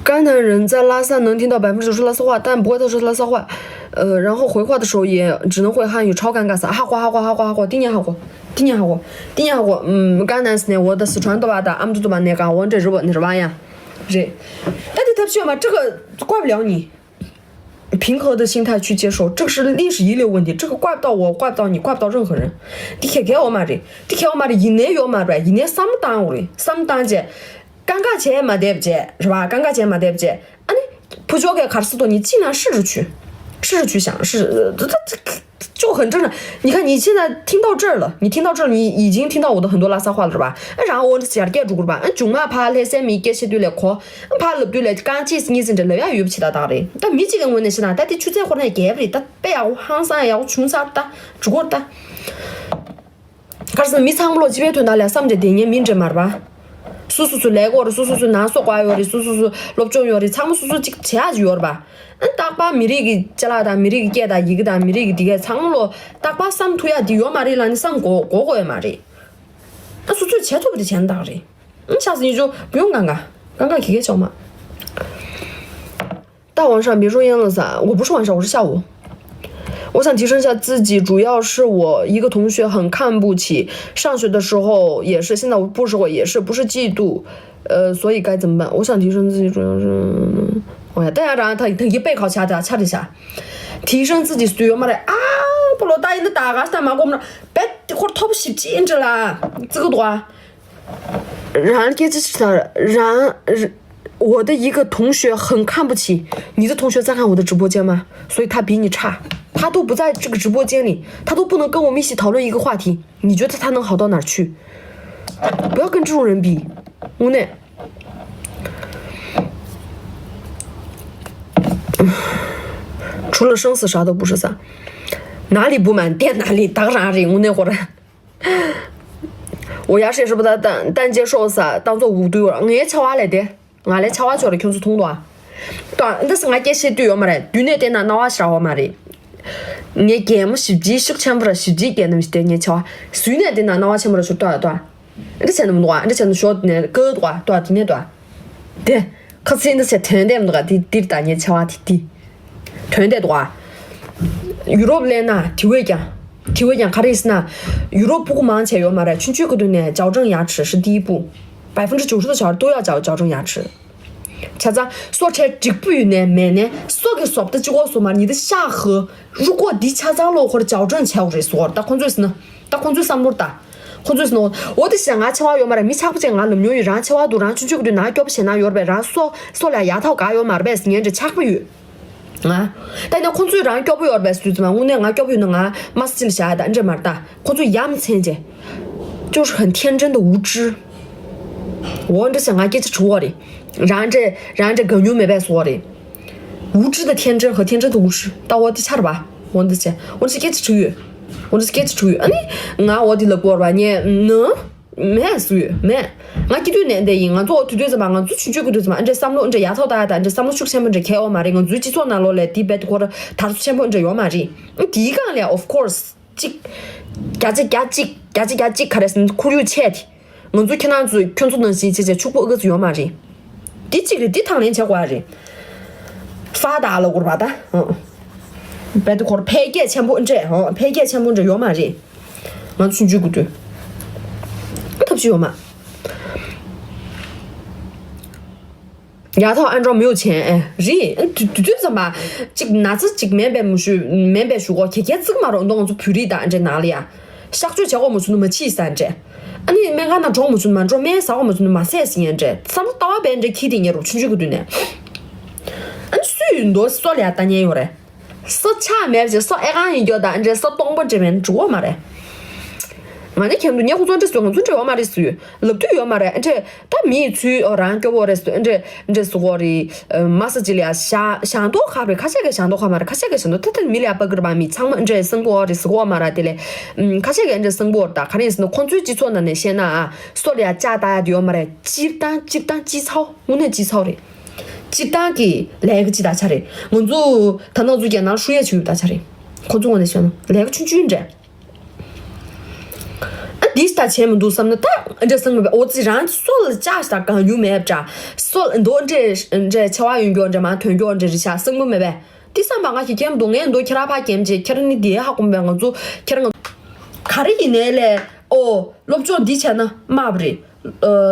甘南人在拉萨能听到百分之九十拉萨话，但不会说拉萨话。呃，然后回话的时候也只能会汉语，超尴尬死。哈过哈过哈过哈过，天天哈过，天天哈过，天天哈过。嗯，甘南是呢，我的四川的吧，但俺们都吧那个，我这日本那是吧呀，这，但是他起码这个怪不了你，平和的心态去接受，这个是历史遗留问题，这个怪不到我，怪不到你，怪不到任何人。你看给我嘛的，你看我嘛的，一年有嘛的，一年三档的，三档的。 གང་ག་བྱས་མ་བསྡད་བྱས་རེད་བ། གང་ག་བྱས་མ་བསྡད་བྱས། ཨ་ནི། ཕུ་ཅོག་གི་གར་སི་ཏོ་ནི་ཅི་ན་ཧྲི་རུ་ཆུ། ཧྲི་རུ་ཆུ་ཞང་ཧྲི་ཏོ་ཧན་ཀྲི་ན། 你看你现在听到这儿了，你听到这儿了，你已经听到我的很多拉萨话了，是吧？哎，然后我是假的给主顾吧，嗯，囧嘛怕黑色米给些对了可，怕了对了，刚这是你真正了要有不起的道理。但没这个问题是呢，但的出在火那也不是，但不要好像要穷啥的，主顾的。 གར་སོང་མི་ཚང་མ་ལོ་སྤྱི་པའི་དོན་དག་ལ་བསམ་བྱས་དེ་ཉན་མི་འདྲེ་མར་བ། སུ་སུ་སུ་ལས་གོ་རེད། སུ་སུ་སུ་ནང་སོག་པ་ཡོད་རེད། སུ་སུ་སུ་སློབ་སྦྱོང་ཡོད་རེད། ཚང་མ་སུ་སུ་གཅིག་བྱེད་ཡག་ཅིག་ཡོད་རེད་པ། ཨ་རྟག་པར་མི་རིགས་ཀྱི་ཅ་ལག་དང་མི་རིགས་ཀྱི་སྐད་དང་ཡི་གེ་དང་མི་རིགས་ཀྱི་འདི་གས་ཚང་མ་ལོ་རྟག་པར་བསམ་ཐུབ་ཡག་འདི་ཡོད་མ་རེད་ལ་ནི་བསམ་གོ་གོ་གོ་ཡོད་མ་རེད། ཨ་སུ་ཚོས་བྱེད་ཐུབ་པ་དེ་བྱས་ན་ད་ག་རེད། ཨ་ཆགས་སུ་ཡིན་ཆོག་བུ་ཡོང་གང་ག་གང་ག་གི་གེ་ཆོག་མ། 大晚上别抽烟了噻，我不是晚上，我是下午。我想提升一下自己，主要是我一个同学很看不起，上学的时候也是，现在我不时候也是，不是嫉妒，呃，所以该怎么办？我想提升自己，主要是，我呀，大家让他他一备考其他的，差一下，提升自己是对嘛的啊，不罗大人的大家是他妈给我们别一会儿top十几，你知道啦，这个多啊。 然后这是他，然，我的一个同学很看不起你的同学在看我的直播间吗？所以他比你差，他都不在这个直播间里，他都不能跟我们一起讨论一个话题，你觉得他能好到哪儿去？不要跟这种人比，我呢。除了生死啥都不是啥。哪里不满电哪里，当然རེད་དངོས་གནས་ཧོ་ར། 我牙齿也是不大，但但接受啥，当做无对了。 ངའི་ཆ་བ་ལས་དེ། ང་ལས་ཆ་བ་ཆོ་རེ་ཁྱོད་ཚོ་མཐོང་དོ་ཨ། ད་འདི་སི་ང་སྐད་བཤད་དུས་ཡོད་མ་རེད། དུས་ནས་བལྟས་ན་རྣ་བ་ཞེ་དྲག་ཡོད་མ་རེད། ངའི་གད་མོ་ཞིབ་ཅིག་ཤུགས་ཆེན་པོ་ར་ཞིབ་ཅིག་གད་ནམ་ཞིག་དེ་ངའི་ཆ་བ། ཟུས་ནས་བལྟས་ན་རྣ་བ་ཆེན་པོ་ར་ཆོ་ལྟོས་ལྟོས། འདི་བྱས་ན་མི་འདུག་ཨ། འདི་བྱས་ན་ཞོ་ནས་ཀ་འདུག་ཨ། ལྟོས་དེ་ནས་ལྟོས། དེ། ཁ་སང་འདི་བྱས་དོན་དེ་མི་འདུག་ཨ། དེ་འདིར་ད་ངའི་ཆ་བ་དེ་དེ། དོན་དེ་འདུག་ཨ། ཡུ་རོབ་སླེབས་ན་དེ་བས་ཀྱང་། དེ་བས་ཀྱང་ག་རེ་ཟེར་ན། ཡུ་རོབ་སྤུ་གུ་མང་ཆེ་ཡོད་མ་རེད། ཆུང་ཆུང་གི་དུས་ནས་矫正牙齿是第一步། 百分之九十的小孩都要矫矫正牙齿。 ཆ་ཚང་སོ་ཁྲལ་འགྲིག་པོ་ཡོད་ནས་མེད་ནས་སོ་གི་བཟོ་ལྟ་གཅིག་པོ་བཟོ་མ་ཉི་ད་ཤ་ཧི་རུ་ཀོ་འདི་ཆ་ཚང་ལོ་ཁོར་ཇའོ་ཀྲང་བྱས་རེད་ཟེར་བ་རེད། ད་ཁོང་ཚོས་ཟེར་ན། ད་ཁོང་ཚོའི་བསམ་བློར་ད། ཁོང་ཚོས་ཟེར་ན། འོ་དེ་བྱས་ང་ཆེ་བ་ཡོད་མ་རེད། མི་ཆགས་པོ་ཅིག་ང་ལབ་མྱོང་ཡོད། རང་ཆེ་བ་འདུག་རང་ཆུང་ཆུང་གི་དུས་ནང་སྐྱོ་པོ་བྱས་ན་ཡོད་རེད་པས། རང་སོ་སོ་ལ་ཡག་ཐོག་ག་ཡོད་མ་རེད་པས་ཟེར་ངན་འདྲ་ཆགས་པོ་ཡོད། ང་། ད་ཡིན་ན་ཁོང་ཚོས་རང་སྐྱོ་པོ་ཡོད་རེད་པས་ཟེར་དུས་ཙམ་པ་དངོས་གནས་ང་སྐྱོ་པོ་ཡོད་ན་ང་མ་སི་ལ་བཞག་ད་འདྲ་མ་རེད་ད། 就是很天真的无知。 འོ་འདྲ་ཟེར་ང་སྐད་ཆ་དྲི་བ་རེད། རང་འདྲ་རང་འདྲ་གང་ཉུང་མེད་པས་སོ་རེད། 无知的天真和天真的无知。 ད་འོ་དེ་ཆར་བ། འོ་འདྲ་ཟེར་སྐད་ཆ་དྲི་ཡོད། འོ་འདྲ་ཟེར་སྐད་ཆ་དྲི་ཡོད། ཨ་ནི་ང་འོ་དེ་ལ་གོ་བ་ཉན་ནི། མེད་སུ་ཡོད་མེད། ང་སྐྱིད་དུས་ནས་འདས་ཡིན། ང་ཚོ་འོ་དུས་དུས་ཙམ་པ་ང་ཚོ་ཆུང་ཆུང་གི་དུས་ཙམ་པ་ཨ་འདྲའི་བསམ་བློ་ཨ་འདྲ་ཡག་ཐོག་ད་ཡ་ད་འདྲ་བསམ་བློ་ཤུགས་ཆེན་པོ་འདྲ་ཁྱེར་ཡོད་མ་རེད། ང་ཚོའི་སྤྱི་ཚོགས་ནང་ལོགས་ལ་དེ་རྦད་དེ་ཁོ་ར་དར་སོ་ཆེན་པོ་ཨ་འདྲ་ཡོད་མ་རེད། ཨ་དེའི་སྒང་ལ་of course། གཅིག་བརྒྱ་ཆ་བརྒྱ་གཅིག་བརྒྱ་ཆ་བརྒྱ་གཅིག་ག་རེ་ཟེར་ན་ཁོར་ཡུག་ཆད་དེ། ང་ཚོ་ཁྱེད་རང་ཚོ་ཁྱོད་ཚོ་ནང་བཞིན་བྱས་བྱས་ཕྱུག་པོ་ཨ་ག་ཚོད་ཡོད་མ་རེད། འདི་གཅིག་རེད། འདི་དང་ལེན་བྱེད་དགོས་རེད། ཧྥ་ད་ལ་གུར་བ་ད། རྦད་དེ་ཁོར་འཕེལ་རྒྱས་ཆེན་པོ་འདྲས་འཕེལ་རྒྱས་ཆེན་པོ་འདྲས་ཡོད་མ་རེད། ང་ཚོ་ཆུང་ཆུང་གི་དུས། ཐབས་ཤེས་ཡོད་མ། ཡག་ཐོག་ཨན་ཀྲོ་མིའུ་ཆེན་ཨེ་རེད། དུས་དུས་དུས་ཙམ་པ། གཅིག་ན་ཚ་གཅིག་མེད་པའི་མུ་ཞུ་མེད་པའི་ཞུ་གོ་གེ་གེ་ཙིག་མ་རོ་འདོང་ང་ཚོ་བོད་རིགས་དང་འདྲེ་ནང་ལ་ཡ། གཤག་བཅོས་བྱེད་གོ་མུ་ཚུ་ནུ་མ་ཕྱིས་ས་འདྲེ། ཨ་ནི་སྨན་ཁང་ནང་འགྲོ་མུ་ཚུ་ནུ་མ་འགྲོ། སྨན་ཟ་གོ་མུ་ཚུ་ནུ་མ་ཟས་ཟིན་ཡ་འདྲེ། བསམ་བློ་ལྟ་བ་བས་འདྲེ་ཁྱི་དེ་ཉེ་རུ་ཆུང་ཆུང་གི་དུས་ནས། ཨ་ནི་སུས་ཡུན་དོ་སོ་ལ་ཡ་ལྟ་ཉན་ཡོད་རེད། སོ་ཆག་མེད་ཅེས་སོ་ཨེ་ཁང་ཡིན་རྒྱུ་དང་འདྲེ་སོ་སྟོང་པོ་འདྲེ་མེད་འགྲོ་གོ་མ་རེད། ང་ནི་ཁྱེད་ཚོ་ཉེ་ཁོ་ཚོ་འདྲེ་སུ་ང་ཚོ་འདྲེ་ཡོད་མ་རེད་སུས་ལབ་དུས་ཡོད་མ་རེད་འདྲེ། ད་མིའི་ཚུལ་རང་སྐྱོ་བོ་རེད་ཟེར་འདྲེ་འདྲེ་ཟེར་གོ་རེད། མ་ས་ཅི་ལ་ཡ་ཞང་ཞང་ཏོག་ཁ་རེད། ཁ་ཤས་ཀྱི་ཞང་ཏོག་ཁ་མ་རེད། ཁ་ཤས་ཀྱི་ཞང་ཏོག་ད་ད་མི་ལ་ཡ་པ་ཀིར་བ་མི་ཚང་མ་འདྲེ་སང་གོ་རེད་ཟེར་གོ་མ་ར་དེ་ལས། ཁ་ཤས་ཀྱི་འདྲེ་སང་གོ་རེད། ད་ག་རེ་ཡིན་ཟེར་ན་ཁོང་ཚོའི་སྤྱི་ཚོགས་ནང་ནས་བཤད་ན་ཨ་སོ་ལ་ཡ་ལྕགས་ལྟ་ཡ་དེ་ཡོད་མ་རེད། སྤྱིར་བཏང་སྤྱིར་བཏང་སྤྱི་ཚོགས་དངོས་གནས་སྤྱི་ཚོགས་རེད། སྤྱིར་བཏང་གི་ལས་ཀ་ཅི་ད་ཆ་རེད། ང་ཚོ་ད་ནང་ཚོ་རྒྱ་ནག་ཧྲུའུ་ཡ་ཆུ་ཡུ་ད་ཆ་རེད། ཁོང་ཚོ་ངོ་ནས་བཤད་ན་ལས་ཀ་ཆུང་ཆུང་འདྲེ། ཨ་འདི་ཞིག་ད་བྱས་མི་འདུག་བསམ་ན་ད་འདྲ་སང་མི་འོ་ཙི་རང་སོ་ལ་ལྕགས་ཞིག་ད་གང་ཡུ་མེད་པ་འདྲ། སོ་ལ་མདོ་འདྲེ་འདྲེ་ཆེ་བ་ཡོད་མགྱོགས་འདྲེ་མ་ཐོན་མགྱོགས་འདྲེ་རི་ཤ་སང་མི་མེད་པས། འདི་བསམ་པ་ང་ཞིག་སྐྱེམ་འདུག་ངས་འདུག་ཁྱེད་ར་ཕ་སྐྱེམ་ཅེས་ཁྱེད་ར་ནི་འདི་ཧ་གོ་མེད། ང་ཚོ་ཁྱེད་ར་ང་ག་རེ་ཡིན་ནའི་ལས་ཨོ་སློབ་སྦྱོང་འདི་བྱས་ན་དམའ་བ་རེད།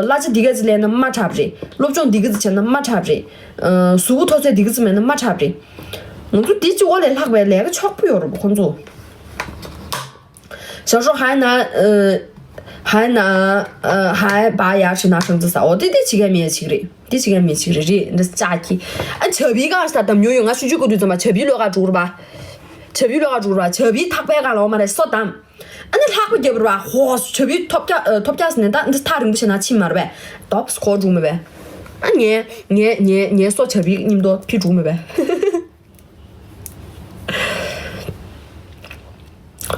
གླ་ཆ་འདི་ག་ཚོད་ལེན་ན་མ་འཁྲབ་རེད། སློབ་སྦྱོང་འདི་ག་ཚོད་བྱས་ན་མ་འཁྲབ་རེད། གཟུགས་པོ་མཐོ་ཚད་འདི་ག་ཚོད་མེད་ན་མ་འཁྲབ་རེད། ང་ཚོ་འདི་གཅིག་པོ་ལས་ལྷག་པའི་ལས་ཀ་ཆོག་པོ་ཡོད་རེད་པ་ཁོང་ཚོ། 小时候还拿呃还拿呃还拔牙齿拿绳子扫。 འོ་དེ་དེ་ཅི་ག་མེད་ཅིག་རེད། དེ་ཅི་ག་མེད་ཅིག་རེད་རེད་འདི་ལྕགས་ཀྱི། ཨ་ཆབ་བི་ག་ས་དམ་ཉོ་ཡོད། ང་ཆུང་ཆུང་གི་དུས་ཙམ་པ་ཆབ་བི་ལོས་ག་འགྲོ་རེད་པ། ཆབ་བི་ལོས་ག་འགྲོ་རེད་པ། ཆབ་བི་ཐག་པའི་ག་ལ་འོ་མ་རེད་སོ་དམ། ཨ་ནི་ལྷག་པ་རྒྱབ་ར་ཧོ་ཆབ་བི་ཐོབ་རྒྱག་ཨ་ཐོབ་རྒྱག་ཟེར་ནས་ད་འདི་ཐག་རིང་པོ་བྱས་ན་ཕྱིན་མ་རེད་པས། དོབ་ཁོ་འགྲུག་མེད་པས། ཨ་ངའི་ངའི་ངའི་ངའི་སོ་ཆབ་བི་མཉམ་དུ་ཕི་འགྲུག་མེད་པས།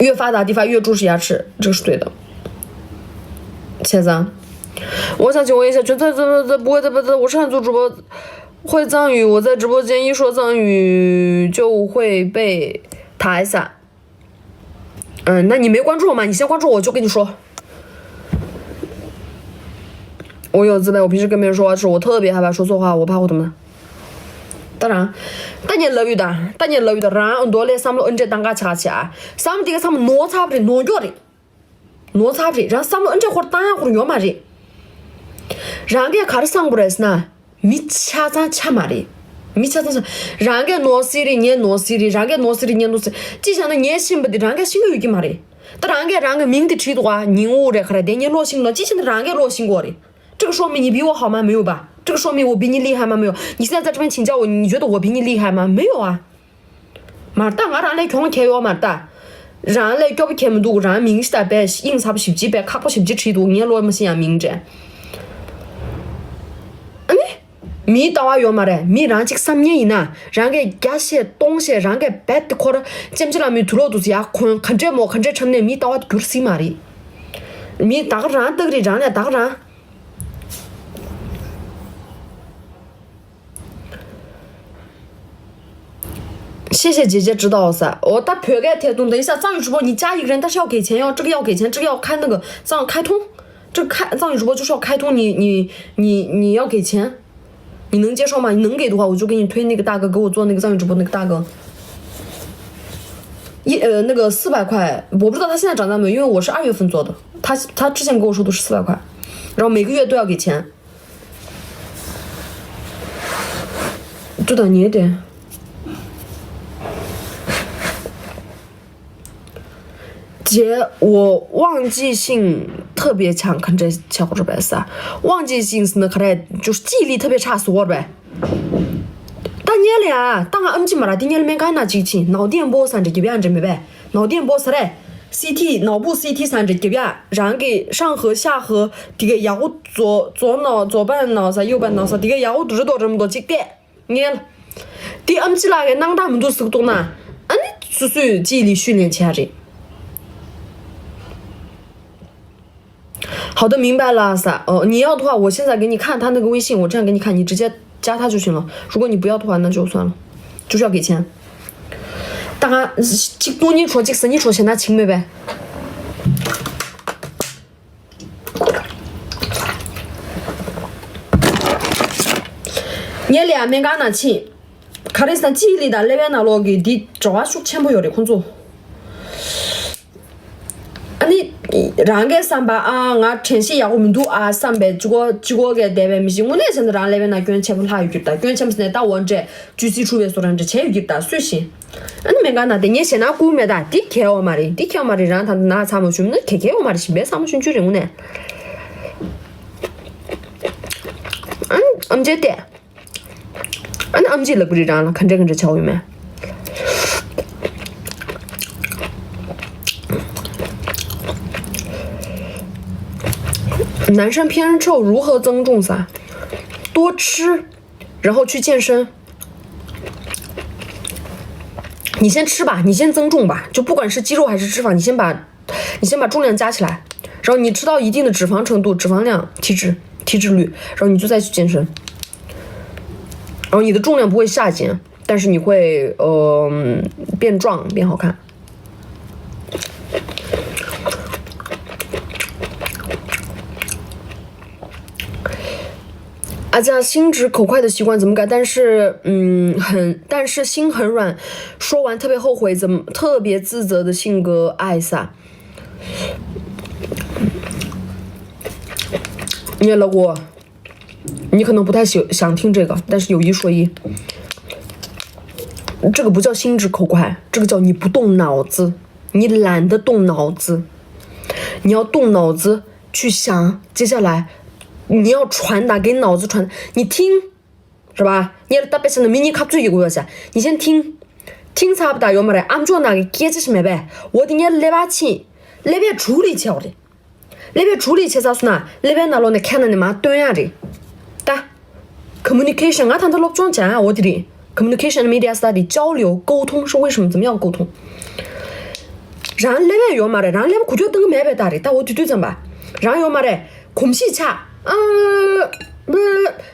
越发达地方越重视牙齿，这个是对的。切赞。我想请问一下，觉得这这这不会这不这我上次直播会藏语，我在直播间一说藏语就会被抬下。 嗯，那你没关注我吗？你先关注我，我就跟你说。我有自卑，我平时跟别人说话的时候，我特别害怕说错话，我怕我怎么了？当然，ད་ངས་ལབ་ཡོད་ད། ད་ངས་ལབ་ཡོད་ད། རང་འདོད་ལས་བསམ་བློ་ཨ་འདྲས་བཏང་ག་ཆག་ཆག་ཨ། བསམ་བློ་དེ་ག་ཚང་མ་ནོར་ཚར་བ་རེད། ནོར་འགྱོ་རེད། ནོར་ཚར་བ་རེད། རང་བསམ་བློ་ཨ་འདྲས་ཁོར་བཏང་ཡག་ཁོར་ཡོད་མ་རེད། རང་གིས་ག་རེ་བསམ་དགོས་རེད་ཟེར་ན། མི་ཆ་ཚང་ཆ་མ་རེད། མི་ཆ་ཚང་ཆ། རང་གིས་ནོར་སྲིད་རེད། ངས་ནོར་སྲིད་རེད། རང་གིས་ནོར་སྲིད་རེད། ངས་ནོར་སྲིད། ཅི་བྱས་ན་ངས་ཤེས་པ་འདི་རང་གིས་ཤེས་ཀྱི་ཡོད་ཀྱི་མ་རེད། ད་རང་གིས་རང་གི་མིང་དེ་བྲིས་འདུག་ག་ཉིང་ཨུ་རེད་ག་རེ་དེ་ངས་ཀློག་ཤེས་ཀྱི་ལ། ཅི་བྱས་ན་རང་གིས་ཀློག་ཤེས་ཀྱི་ཡོད་རེད། 这个说明你比我好吗？没有吧。这个说明我比你厉害吗？没有。你现在在这边请教我，你觉得我比你厉害吗？没有啊。 མ་རེད་ད། ང་རང་ལས་གྱོང་ཁེལ་ཡོད་མ་རེད་ད། རང་ལས་སྐྱོ་པོ་ཁེལ་མི་འདུག་རང་མིང་ཞིག་ད་པས་དབྱིངས་ཚ་པོ་ཞིབ་ཅིག་པས་ཁག་པོ་ཞིབ་ཅིག་བྲིས་འདུག་ངས་ཀློག་མ་ཤེས་ཡང་མིང་འདྲ། ཨ་ནི། མིའི་ལྟ་བ་ཡོད་མ་རེད། མི་རང་གཅིག་བསམ་ངན་ཡིན་ན་རང་གིས་བརྒྱ་བཤད་སྟོང་བཤད་རང་གིས་རྦད་དེ་ཁོ་ར་ཅེམ་ཅི་ལ་མི་དུག་ལོག་དུ་ཡ་ཁོན་ག་འདྲས་མོ་ག་འདྲས་འཁྲབ་ནས་མིའི་ལྟ་བ་འགྱུར་སྲིད་མ་རེད། མི་ད་ག་རང་སྟག་རིགས་རང་ལས་ད་ག་རང་། 谢谢姐姐指导噻。我到别个贴东等一下，藏语直播你加一个人，但是要给钱哟，这个要给钱，这个要开那个藏开通，这个开藏语直播就是要开通，你你你你要给钱，你能接受吗？你能给的话，我就给你推那个大哥，给我做那个藏语直播那个大哥。一呃那个四百块，我不知道他现在涨价没有，因为我是二月份做的，他他之前跟我说的是四百块，然后每个月都要给钱。 ཅུ་དང་ཉེ་དེ། 姐，我忘记性特别强，看这效果是白色。忘记性是那可能就是记忆力特别差，是我呗。ད་ཉལ་ལ་ཡ། ད་ང་ཨམ་ཆི་མ་ར་དེ་ཉལ་སྨན་ཁང་ན་ཅིག་ཕྱིན་ནའོ་ཏེན་པོ་ས་འདྲ་རྒྱབ་ཡ་འདྲ་མེད་པས། ནའོ་ཏེན་པོ་ས་རེད། སི་ཐི་ནའོ་པུ་སི་ཐི་ས་འདྲ་རྒྱབ་ཡ། རང་གི་上颌下颌དེ་ག་ཡག་པོ་左左脑左半脑ས་右半脑ས་དེ་ག་ཡག་པོ་རི་དོ་རི་མོ་དོ་ཅིག་བལྟས། ངས་དེ་ཨམ་ཆི་ལགས་ཀྱི་སྣང་དག་མི་འདུག་ཟུག་འདུག་ན། ཨ་ནི་སོ་སོས་ཅི་ལི་ཤུལ་ལེན་བྱས་རེད། 好的，明白了，撒。哦，你要的话，我现在给你看他那个微信，我这样给你看，你直接加他就行了。如果你不要的话，那就算了，就是要给钱。大家，这东西说，这生意说，现在请没呗？ ངས་ལས་ཡ་སྨན་ཁང་ནང་ཕྱིན། ག་རེ་ཟེར་ན་ཅི་ལི་དང་ཀླད་པའི་ནང་ལོགས་ཀྱི་འདི་འབྲེལ་བ་ཤུགས་ཆེན་པོ་ཡོད་རེད་ཁོང་ཚོ། ཨ་ནི། རང་གིས་བསམ་པ་ཨ་ང་དྲན་ཤེས་ཡག་པོ་མི་འདུག་ཨ་བསམ་པའི་གཅིག་གོ་གཅིག་གོ་གས་བསྡད་པའི་མི་ཞིག་དངོས་གནས་བྱས་ན་རང་ཀླད་པའི་ནང་སྐྱོན་ཆེན་པོ་ལྷག་ཡོད་ཀྱི་རེད་ད། སྐྱོན་ཆེན་པོ་ཟེར་ནས་ད་འོ་འདྲས་བཅུ་སྲིད་འཁྲུ་བའི་བཟོ་འདྲ་འདྲ་བྱས་ཡོད་ཀྱི་རེད་ད་སུས་ཤེས། ཨ་ནི་སྨན་ཁང་ནང་དེ་ངས་ཞེད་སྣང་སྐུལ་མེད་ད། འདི་གལ་ཡོད་མ་རེད། འདི་གལ་ཡོད་མ་རེད། རང་ད་ལྟ་ན་ཚ་མ་བྱུང་ན་གལ་གལ་ཡོད་མ་རེད། ཞིམ་པའི་ཚ་མ་བྱུང་རྒྱུ་རེད་དངོས་གནས། ཨ་ནི་ཨམ་ཆི་བལྟས། ཨ་ནི་ཨམ་ཆིས་ལབ་ཀྱི་རེད་རང་ལ་ག་འདྲ་ག་འདྲ་བྱ་བ་ཡོད་མེད། 男生偏瘦如何增重撒？多吃，然后去健身。你先吃吧，你先增重吧，就不管是肌肉还是脂肪，你先把，你先把重量加起来，然后你吃到一定的脂肪程度、脂肪量、体脂、体脂率，然后你就再去健身，然后你的重量不会下减，但是你会呃变壮、变好看。 啊，这样心直口快的习惯怎么改？但是，嗯，很，但是心很软，说完特别后悔，怎么特别自责的性格，爱撒。你也老过，你可能不太喜想听这个，但是有一说一，这个不叫心直口快，这个叫你不动脑子，你懒得动脑子。你要动脑子去想，接下来你要传达给脑子传，你听，是吧？你要搭配上的迷你卡最有个噻，你先听，听差不多有没得？俺做那个接着是没呗？我的你来吧去，来别处理去的。 ཀླད་པའི་འཕྲུལ་རིག་བྱེད་ས་སུ་ན་ཀླད་པའི་ནང་ལོགས་ནས་ཁྱེར་ན་ནས་མར་བཏོན་ཡ་རེད། ད། Communication ང་ད་ལྟ་སློབ་སྦྱོང་བྱ་ཡ་འོ་དེ་རེད། Communication media study 交流沟通是为什么怎么样沟通 རང་ཀླད་པ་ཡོད་མ་རེད། རང་ཀླད་པ་འགུལ་སྐྱོད་གཏོང་གི་མེད་པའི་རྟགས་རེད། ད་འོ་དེ་དུས་ཙམ་པ། རང་ཡོད་མ་རེད། གོམས་གཤིས་ཆགས། ཨ།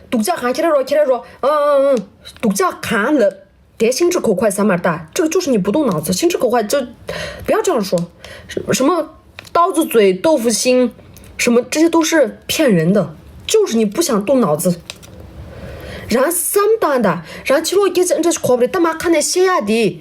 སྡུག་ཅག་གང་ཁྱེར་རོ་ཁྱེར་རོ། ཨ་ཨ་ཨ། སྡུག་ཅག་གང་ལབ། 得心直口快三马大，这个就是你不动脑子，心直口快就不要这样说，什么刀子嘴豆腐心，什么这些都是骗人的，就是你不想动脑子。 རང་བསམ་བཏང་ད། རང་ཕྱི་ལོགས་སྐད་ཆ་འདྲ་ཞིག་གོ་བ་རེད། ད་མ་ཁ་ནས་བཤད་ཡ་དེ་